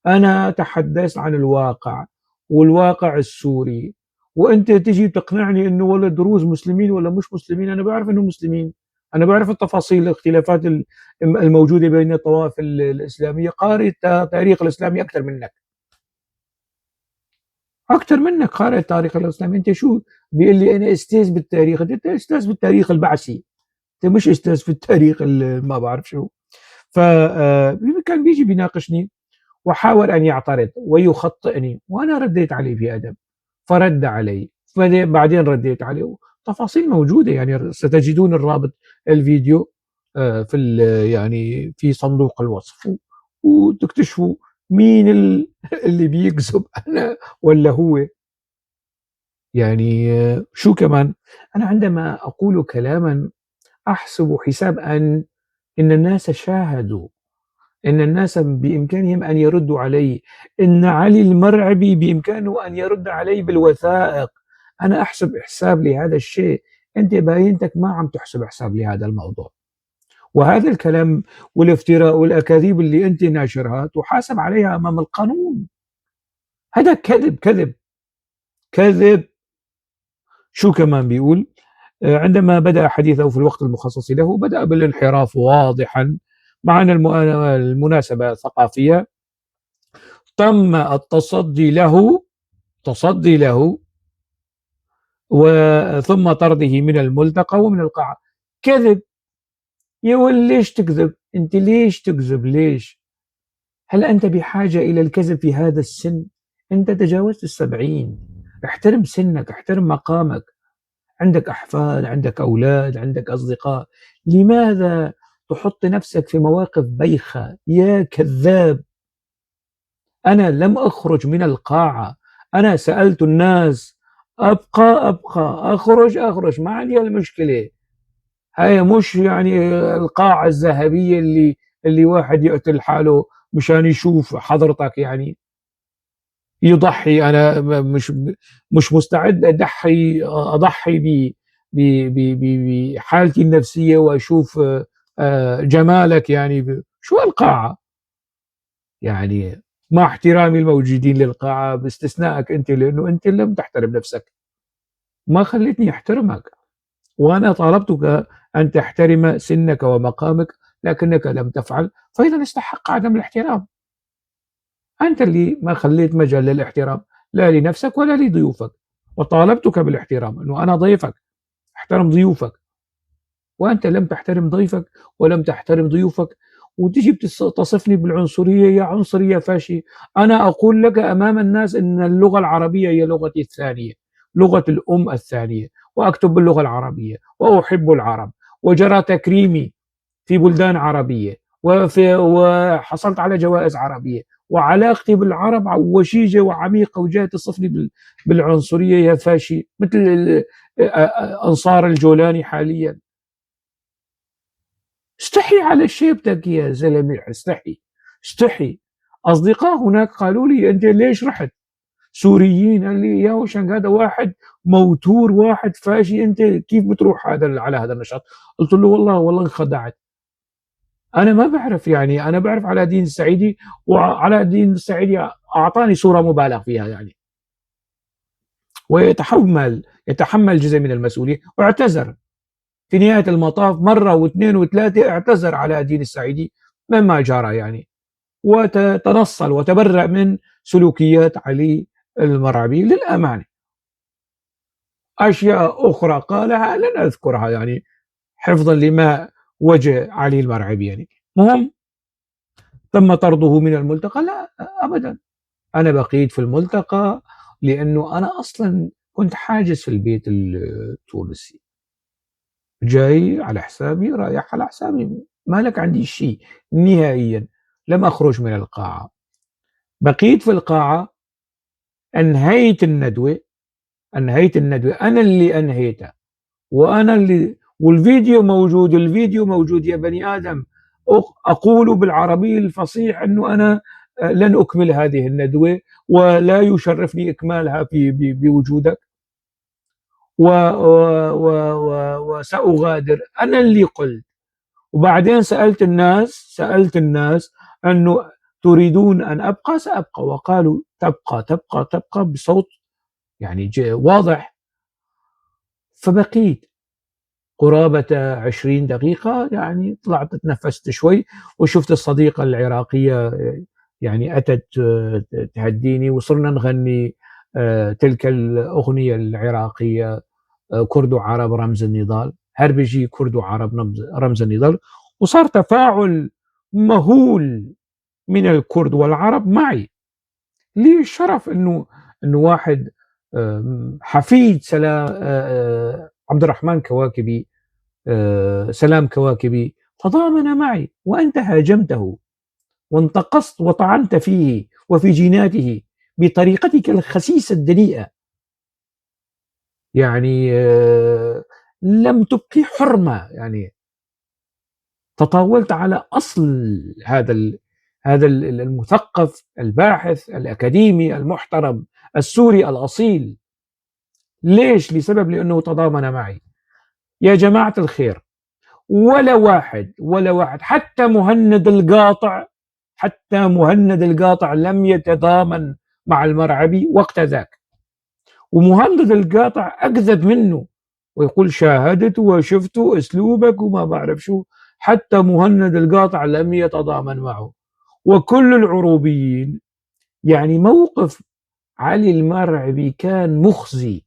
أنا تحدثت عن الواقع والواقع السوري، وأنت تجي تقنعني إنه والله الدروز مسلمين ولا مش مسلمين. أنا بعرف إنه مسلمين، أنا بعرف التفاصيل، الاختلافات الموجودة بين الطوائف الإسلامية، قارئ التاريخ الإسلامي أكثر منك، أكثر منك قارئ التاريخ الإسلامي. أنت شو بيقول لي أنا أستاذ بالتاريخ؟ أنت أستاذ بالتاريخ البعثي، أنت مش أستاذ في التاريخ ما بعرف شو. كان بيجي بيناقشني وحاول أن يعترض ويخطئني، وأنا رديت عليه بأدب، فرد علي، بعدين رديت عليه. تفاصيل موجودة، ستجدون الرابط الفيديو، في صندوق الوصف، وتكتشفوا مين اللي بيكذب، أنا ولا هو. شو كمان، أنا عندما أقول كلاما أحسب حساب إن الناس شاهدوا، إن الناس بإمكانهم أن يردوا علي، إن علي المرعبي بإمكانه أن يرد علي بالوثائق. أنا أحسب حساب لهذا الشيء، أنت باينتك ما عم تحسب حساب لهذا الموضوع. وهذا الكلام والافتراء والأكاذيب اللي أنت ناشرها تحاسب عليها أمام القانون. هذا كذب، كذب، كذب. شو كمان بيقول؟ عندما بدأ حديثه في الوقت المخصص له بدأ بالانحراف واضحا، مع أن المناسبة ثقافية. تم التصدي له، تصدي له، وثم طرده من الملتقى ومن القاعة. كذب. يا ولد ليش تكذب؟ أنت ليش تكذب؟ ليش؟ هل أنت بحاجة إلى الكذب في هذا السن؟ أنت تجاوزت 70، احترم سنك، احترم مقامك، عندك أحفاد، عندك أولاد، عندك أصدقاء، لماذا تحط نفسك في مواقف بيخة يا كذاب؟ أنا لم أخرج من القاعة، أنا سألت الناس أبقى أبقى، أخرج أخرج، ما عندي المشكلة. هاي مش القاعة الذهبية اللي واحد يقتل حاله مشان يشوف حضرتك، يضحي. أنا مش مستعد أضحي بحالتي النفسية وأشوف، جمالك. شو القاعة؟ مع احترامي الموجودين للقاعة باستثنائك أنت، لأنه أنت لم تحترم نفسك، ما خليتني أحترمك، وأنا طالبتك أن تحترم سنك ومقامك لكنك لم تفعل، فإذا استحق عدم الاحترام. أنت اللي ما خليت مجال للاحترام لا لنفسك ولا لضيوفك، وطالبتك بالاحترام أنه أنا ضيفك، احترم ضيوفك، وأنت لم تحترم ضيفك ولم تحترم ضيوفك، وتجي تصفني بالعنصرية. يا عنصرية فاشي، أنا أقول لك أمام الناس أن اللغة العربية هي لغتي الثانية، لغة الأم الثانية، وأكتب باللغة العربية وأحب العرب، وجرى تكريمي في بلدان عربية، وحصلت على جوائز عربية، وعلاقتي بالعرب وشيجة وعميقة، وجاي تصفني بالعنصرية يا فاشي، مثل أنصار الجولاني حاليا. استحي على شيبتك يا زلمة، استحي، استحي. أصدقاء هناك قالوا لي أنت ليش رحت؟ سوريين قال لي يا وشنق هذا واحد موتور، واحد فاشي، أنت كيف بتروح على هذا النشاط؟ قلت له والله انخدعت، أنا ما بعرف، أنا بعرف علاء الدين السعيدي، وعلاء الدين السعيدي أعطاني صورة مبالغ فيها ويتحمل، يتحمل جزء من المسؤولية، واعتذر في نهاية المطاف مرة واثنين وثلاثة، اعتذر علاء الدين السعيدي مما جرى وتنصل وتبرأ من سلوكيات علي المرعبي للأمانة. أشياء أخرى قالها لن أذكرها حفظا لما وجه علي المرعبي. مهم تم طرده من الملتقى؟ لا أبدا، أنا بقيت في الملتقى لأنه أنا أصلا كنت حاجز في البيت التونسي، جاي على حسابي رايح على حسابي، ما لك عندي شيء نهائيا. لم أخرج من القاعة، بقيت في القاعة، أنهيت الندوة، أنهيت الندوة، أنا اللي أنهيتها، وأنا اللي، والفيديو موجود، الفيديو موجود يا بني آدم. أقول بالعربي الفصيح أنه أنا لن أكمل هذه الندوة ولا يشرفني إكمالها في بوجودك، وسأغادر. أنا اللي قلت. وبعدين سألت الناس أنه تريدون أن أبقى؟ سأبقى. وقالوا تبقى تبقى تبقى بصوت واضح. فبقيت قرابة 20 دقيقة، طلعت تنفست شوي وشفت الصديقة العراقية أتت تهديني، وصرنا نغني تلك الأغنية العراقية، كرد وعرب رمز النضال، هربجي كرد وعرب رمز النضال. وصار تفاعل مهول من الكرد والعرب معي. لي الشرف إنه واحد حفيد عبد الرحمن كواكبي، سلام كواكبي، تضامن معي، وأنت هاجمته وانتقصت وطعنت فيه وفي جيناته بطريقتك الخسيسة الدنيئة. لم تبقي حرمة، تطاولت على أصل هذا المثقف الباحث الأكاديمي المحترم السوري الأصيل. ليش؟ لسبب لأنه تضامن معي. يا جماعة الخير، ولا واحد، ولا واحد، حتى مهند القاطع، حتى مهند القاطع لم يتضامن مع المرعبي وقت ذاك. ومهند القاطع أكذب منه ويقول شاهدت وشفت أسلوبك وما بعرف شو. حتى مهند القاطع لم يتضامن معه. وكل العروبيين، موقف علي المرعبي كان مخزي،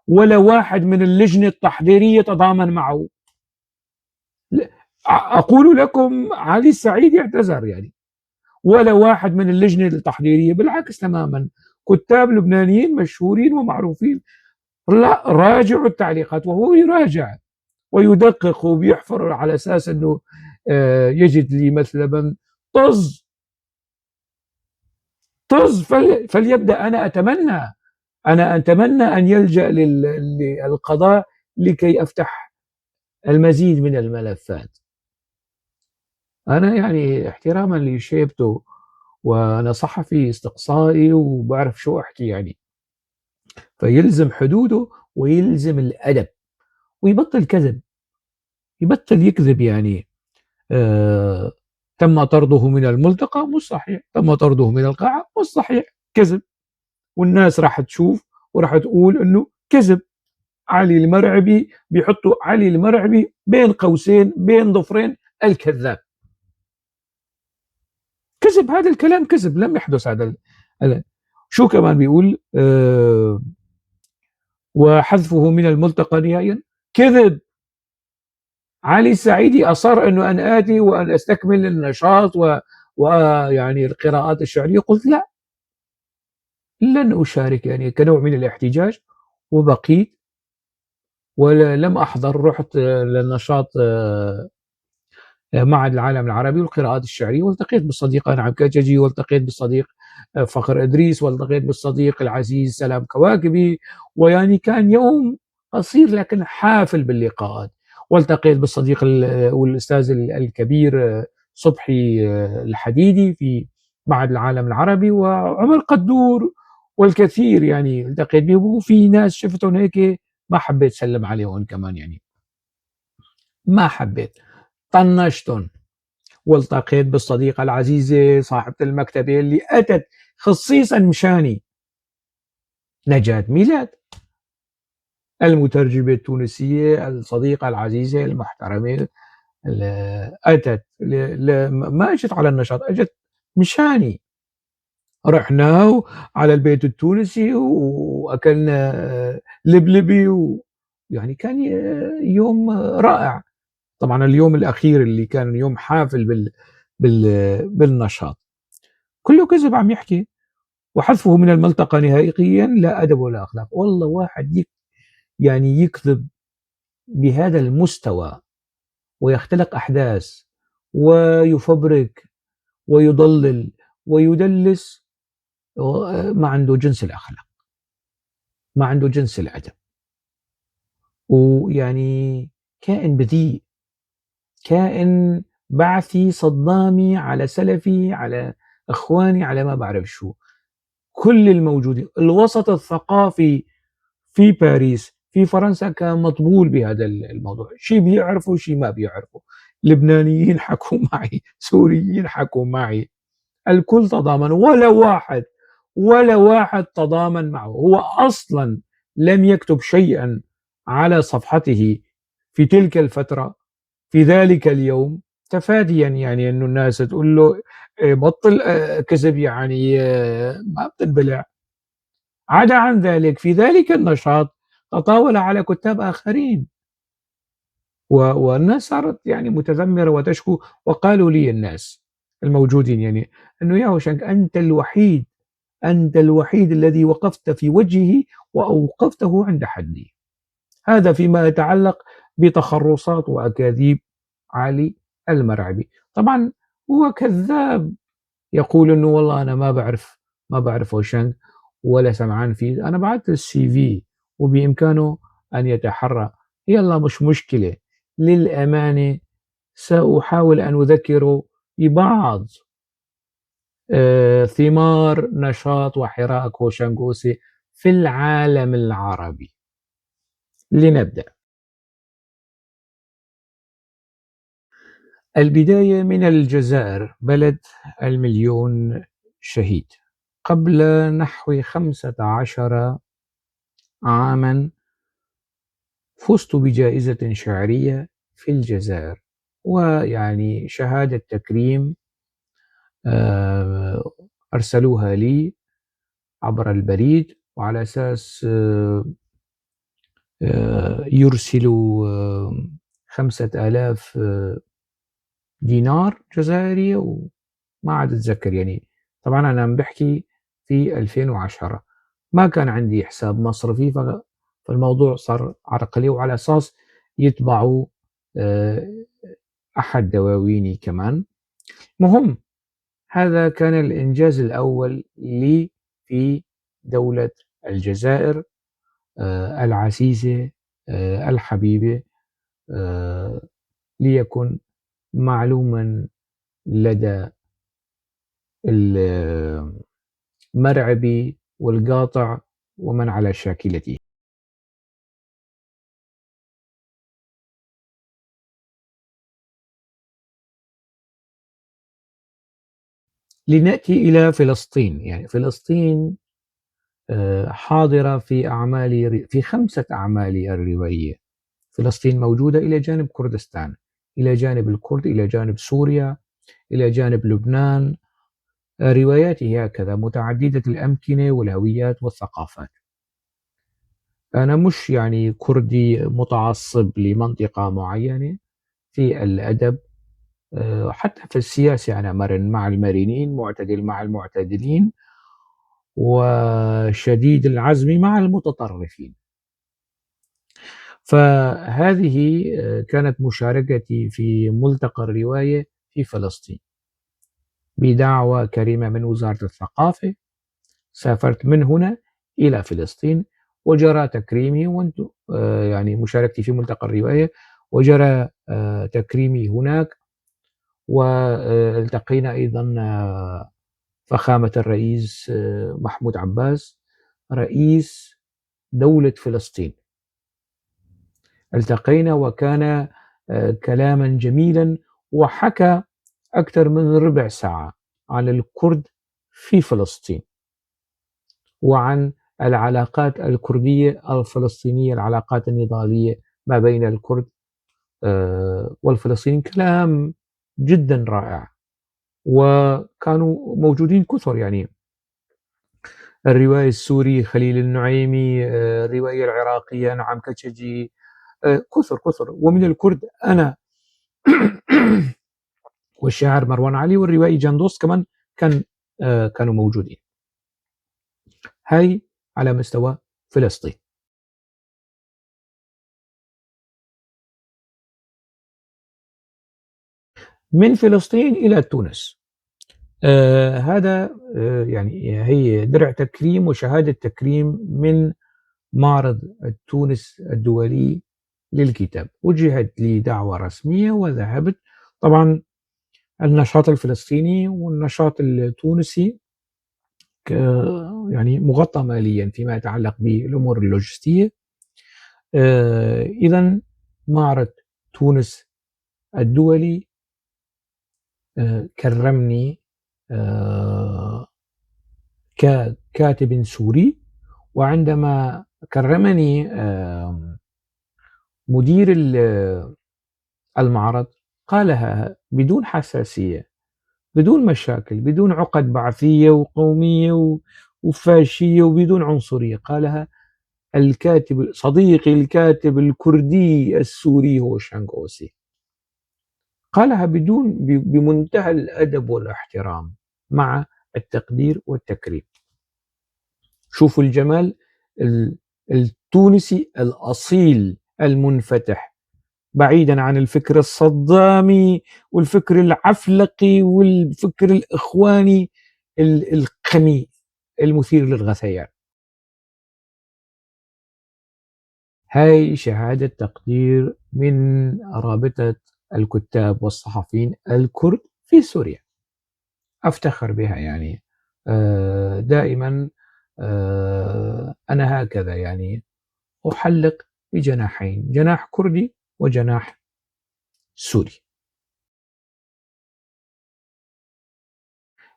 ولا واحد من اللجنة التحضيرية تضامن معه. أقول لكم علي السعيد اعتذر، ولا واحد من اللجنة التحضيرية، بالعكس تماما، كتاب لبنانيين مشهورين ومعروفين لا راجعوا التعليقات، وهو يراجع ويدقق وبيحفر على أساس أنه يجد لي مثلا طز طز. فليبدأ. أنا أتمنى أن يلجأ للقضاء لكي أفتح المزيد من الملفات. أنا احتراما لشيبته، وأنا صحفي استقصائي وبعرف شو أحكي، فيلزم حدوده ويلزم الأدب ويبطل كذب، يبطل يكذب. تم طرده من الملتقى، مش صحيح. تم طرده من القاعة، مش صحيح، كذب. والناس راح تشوف وراح تقول إنه كذب. علي المرعبي، بيحطوا علي المرعبي بين قوسين بين ضفرين الكذاب. كذب، هذا الكلام كذب، لم يحدث هذا شو كمان بيقول؟ وحذفه من الملتقى نهائيا، كذب. علي السعيدي أصر أنه أن آتي وأن أستكمل النشاط ويعني القراءات الشعرية. قلت لا، لن أشارك، كنوع من الاحتجاج، وبقيت ولم أحضر. رحت للنشاط معهد العالم العربي والقراءات الشعرية، والتقيت بالصديق أنعم كججي، والتقيت بالصديق فخر إدريس، والتقيت بالصديق العزيز سلام كواكبي، ويعني كان يوم قصير لكن حافل باللقاءات. والتقيت بالصديق والأستاذ الكبير صبحي الحديدي في معهد العالم العربي، وعمر قدور والكثير، التقيت بهم. وفي ناس شفتهم هيك ما حبيت سلم عليهم كمان، ما حبيت، طنشتهم. والتقيت بالصديقة العزيزة صاحبة المكتبة اللي أتت خصيصا مشاني، نجاة ميلاد، المترجمة التونسية الصديقة العزيزة المحترمة، أتت ما أجت على النشاط، أجت مشاني. رحنا على البيت التونسي وأكلنا لبلبي كان يوم رائع. طبعا اليوم الأخير اللي كان يوم حافل بالنشاط، كله كذب عم يحكي. وحذفه من الملتقى نهائيا، لا أدب ولا أخلاق. والله واحد يكذب بهذا المستوى ويختلق أحداث ويفبرك ويضلل ويدلس، ما عنده جنس الأخلاق، ما عنده جنس الأدب، ويعني كائن بذيء، كائن بعثي صدامي على سلفي على إخواني على ما بعرف شو، كل الموجودين، الوسط الثقافي في باريس في فرنسا كان مطبول بهذا الموضوع، شيء بيعرفوا شيء ما بيعرفوا، لبنانيين حكوا معي، سوريين حكوا معي، الكل تضامن، ولا واحد تضامن معه. هو أصلا لم يكتب شيئا على صفحته في تلك الفترة في ذلك اليوم، تفاديا يعني أنه الناس تقول له بطل كذب، يعني ما بتنبلع. عدا عن ذلك في ذلك النشاط تطاول على كتاب آخرين، والناس صارت يعني متذمرة وتشكو، وقالوا لي الناس الموجودين يعني أنه يا هوشنك أنت الوحيد الذي وقفت في وجهه وأوقفته عند حده. هذا فيما يتعلق بتخرصات وأكاذيب علي المرعبي. طبعا هو كذاب، يقول أنه والله أنا ما بعرف هوشنك ولا سمعان فيه، أنا بعت السي في وبإمكانه أن يتحرى. يلا مش مشكلة، للأمانة سأحاول أن أذكره ببعض ثمار نشاط وحراك هوشنك أوسي في العالم العربي. لنبدأ. البداية من الجزائر، بلد المليون شهيد. قبل نحو 15 عاما فزت بجائزة شعرية في الجزائر، ويعني شهادة تكريم أرسلوها لي عبر البريد، وعلى أساس يرسلوا 5000 دينار جزائرية، وما عاد أتذكر يعني. طبعا أنا عم بحكي في 2010، ما كان عندي حساب مصرفي، فالموضوع صار عرقلي، وعلى أساس يتبعوا أحد دواويني كمان. مهم، هذا كان الإنجاز الأول لي في دولة الجزائر العزيزة الحبيبة، ليكن معلوما لدى المرعبي والقاطع ومن على شاكلته. لنأتي إلى فلسطين. يعني فلسطين حاضرة في أعمالي، في 5 أعمالي الروائية. فلسطين موجودة إلى جانب كردستان، إلى جانب الكرد، إلى جانب سوريا، إلى جانب لبنان. رواياتي هكذا متعددة الأمكنة والهويات والثقافات. أنا مش يعني كردي متعصب لمنطقة معينة في الأدب، حتى في السياسة أنا مرن مع المرنين، معتدل مع المعتدلين، وشديد العزم مع المتطرفين. فهذه كانت مشاركتي في ملتقى الرواية في فلسطين بدعوة كريمة من وزارة الثقافة. سافرت من هنا إلى فلسطين وجرى تكريمي، وانتو يعني مشاركتي في ملتقى الرواية وجرى تكريمي هناك، والتقينا أيضا فخامة الرئيس محمود عباس رئيس دولة فلسطين. التقينا وكان كلاما جميلا، وحكى أكثر من ربع ساعة عن الكرد في فلسطين وعن العلاقات الكردية الفلسطينية، العلاقات النضالية ما بين الكرد والفلسطينيين. كلام جدا رائع، وكانوا موجودين كثر، يعني الرواية السوري خليل النعيمي، الرواية العراقية نعم كتشجي، كثر كثر. ومن الكرد أنا والشاعر مروان علي والروائي جان دوست كمان كانوا موجودين. هاي على مستوى فلسطين. من فلسطين إلى تونس، هذا يعني هي درع تكريم وشهادة تكريم من معرض تونس الدولي للكتاب. وجهت لي دعوة رسمية وذهبت. طبعا النشاط الفلسطيني والنشاط التونسي يعني مغطى ماليا فيما يتعلق بالأمور اللوجستية. إذا معرض تونس الدولي كرمني ككاتب سوري، وعندما كرمني مدير المعرض قالها بدون حساسية، بدون مشاكل، بدون عقد بعثية وقومية وفاشية وبدون عنصرية، قالها الكاتب صديقي الكاتب الكردي السوري هوشانغ أوسي. قالها بمنتهى الأدب والاحترام مع التقدير والتكريم. شوفوا الجمال التونسي الأصيل المنفتح، بعيدا عن الفكر الصدامي والفكر العفلقي والفكر الإخواني القمي المثير للغثيان. هاي شهادة تقدير من رابطة الكتاب والصحفيين الكرد في سوريا، أفتخر بها يعني. دائما أنا هكذا يعني أحلق بجناحين، جناح كردي وجناح سوري.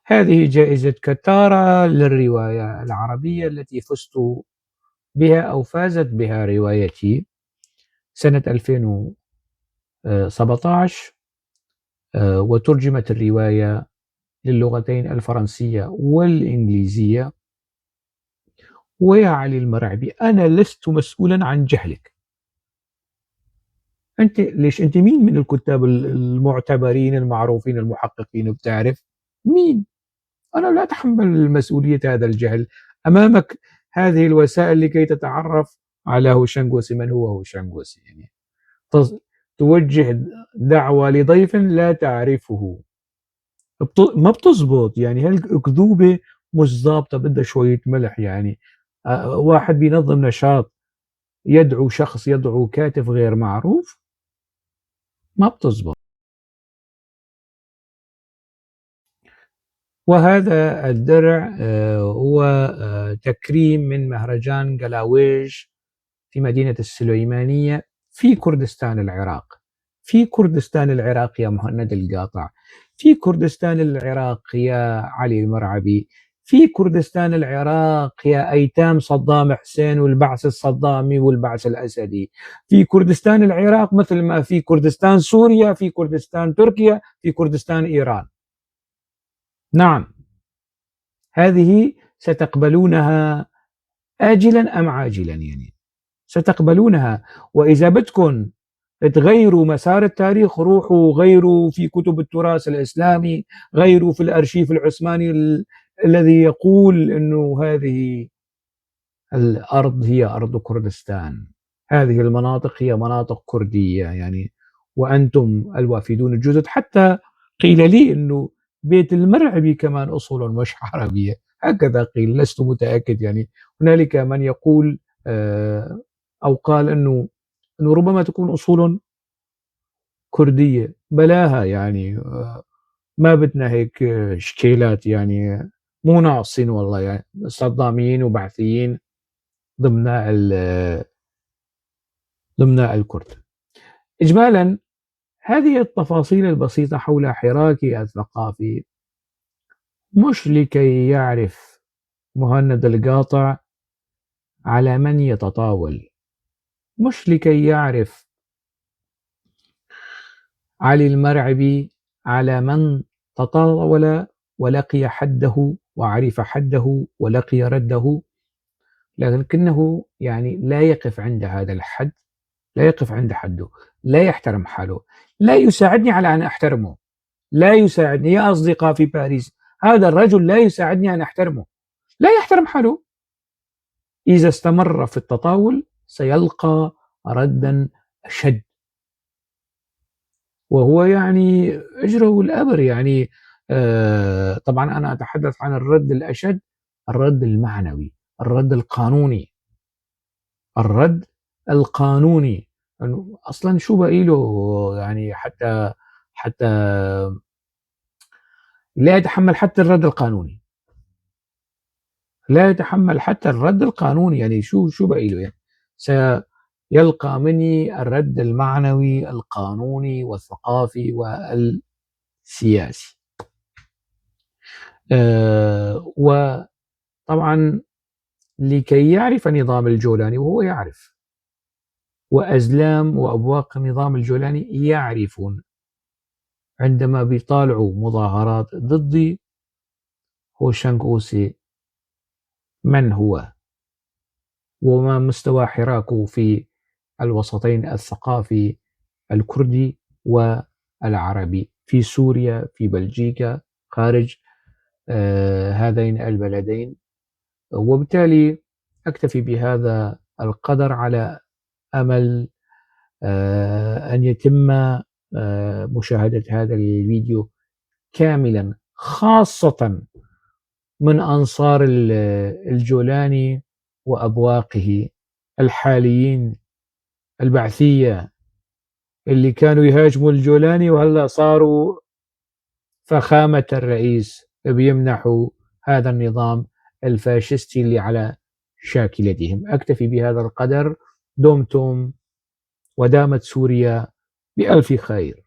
هذه جائزة كتارا للرواية العربية التي فزت بها أو فازت بها روايتي سنة 2017، وترجمت الرواية للغتين الفرنسية والإنجليزية. ويا علي المرعبي، أنا لست مسؤولا عن جهلك. أنت ليش؟ أنت مين من الكتاب المعتبرين المعروفين المحققين؟ بتعرف مين؟ أنا لا أتحمل مسؤولية هذا الجهل. أمامك هذه الوسائل لكي تتعرف على هوشانغ أوسي. من هو هوشانغ أوسي؟ يعني توجه دعوة لضيف لا تعرفه، ما بتزبط يعني. هالأكذوبة مش ظابطة، بدها شوية ملح يعني. واحد بينظم نشاط يدعو شخص، يدعو كاتب غير معروف، ما بتزبط. وهذا الدرع هو تكريم من مهرجان جلاويج في مدينة السليمانية في كردستان العراق. في كردستان العراق يا مهند القاطع، في كردستان العراق يا علي المرعبي، في كردستان العراق يا أيتام صدام حسين والبعث الصدامي والبعث الأسدي، في كردستان العراق مثل ما في كردستان سوريا، في كردستان تركيا، في كردستان إيران. نعم، هذه ستقبلونها آجلا أم عاجلا، يعني ستقبلونها. وإذا بدكم تغيروا مسار التاريخ روحوا غيروا في كتب التراث الإسلامي، غيروا في الأرشيف العثماني الذي يقول أنه هذه الأرض هي أرض كردستان، هذه المناطق هي مناطق كردية يعني، وأنتم الوافدون الجدد. حتى قيل لي أنه بيت المرعبي كمان أصول مش عربية، هكذا قيل، لست متأكد يعني. هنالك من يقول أو قال أنه ربما تكون أصول كردية، بلاها يعني، ما بدنا هيك شكيلات يعني، مو ناقصين والله يعني، صداميين وبعثيين ضمن الكرد. إجمالا هذه التفاصيل البسيطة حول حراكي الثقافي مش لكي يعرف مهند القاطع على من يتطاول، مش لكي يعرف علي المرعبي على من تطاول ولقي حده وعرف حده ولقي رده، لكنه يعني لا يقف عند هذا الحد، لا يقف عند حده، لا يحترم حاله، لا يساعدني على أن أحترمه، لا يساعدني يا أصدقاء في باريس، هذا الرجل لا يساعدني أن أحترمه، لا يحترم حاله. إذا استمر في التطاول سيلقى ردا أشد، وهو يعني أجره الأبر يعني. طبعا أنا أتحدث عن الرد الأشد، الرد المعنوي، الرد القانوني، الرد القانوني. أصلا شو بقي له يعني حتى لا يتحمل حتى الرد القانوني، لا يتحمل حتى الرد القانوني. يعني شو بقي له؟ يعني سيلقى مني الرد المعنوي القانوني والثقافي والسياسي. وطبعا لكي يعرف نظام الجولاني، وهو يعرف، وأزلام وأبواق النظام الجولاني يعرفون عندما بيطالعوا مظاهرات ضدي هوشانغ أوسي من هو وما مستوى حراكه في الوسطين الثقافي الكردي والعربي في سوريا، في بلجيكا، خارج هذين البلدين. وبالتالي أكتفي بهذا القدر على أمل أن يتم مشاهدة هذا الفيديو كاملا، خاصة من أنصار الجولاني وأبواقه الحاليين البعثية اللي كانوا يهاجموا الجولاني وهلا صاروا فخامة الرئيس بيمنحوا هذا النظام الفاشستي اللي على شاكلتهم. أكتفي بهذا القدر. دمتم ودامت سوريا بألف خير.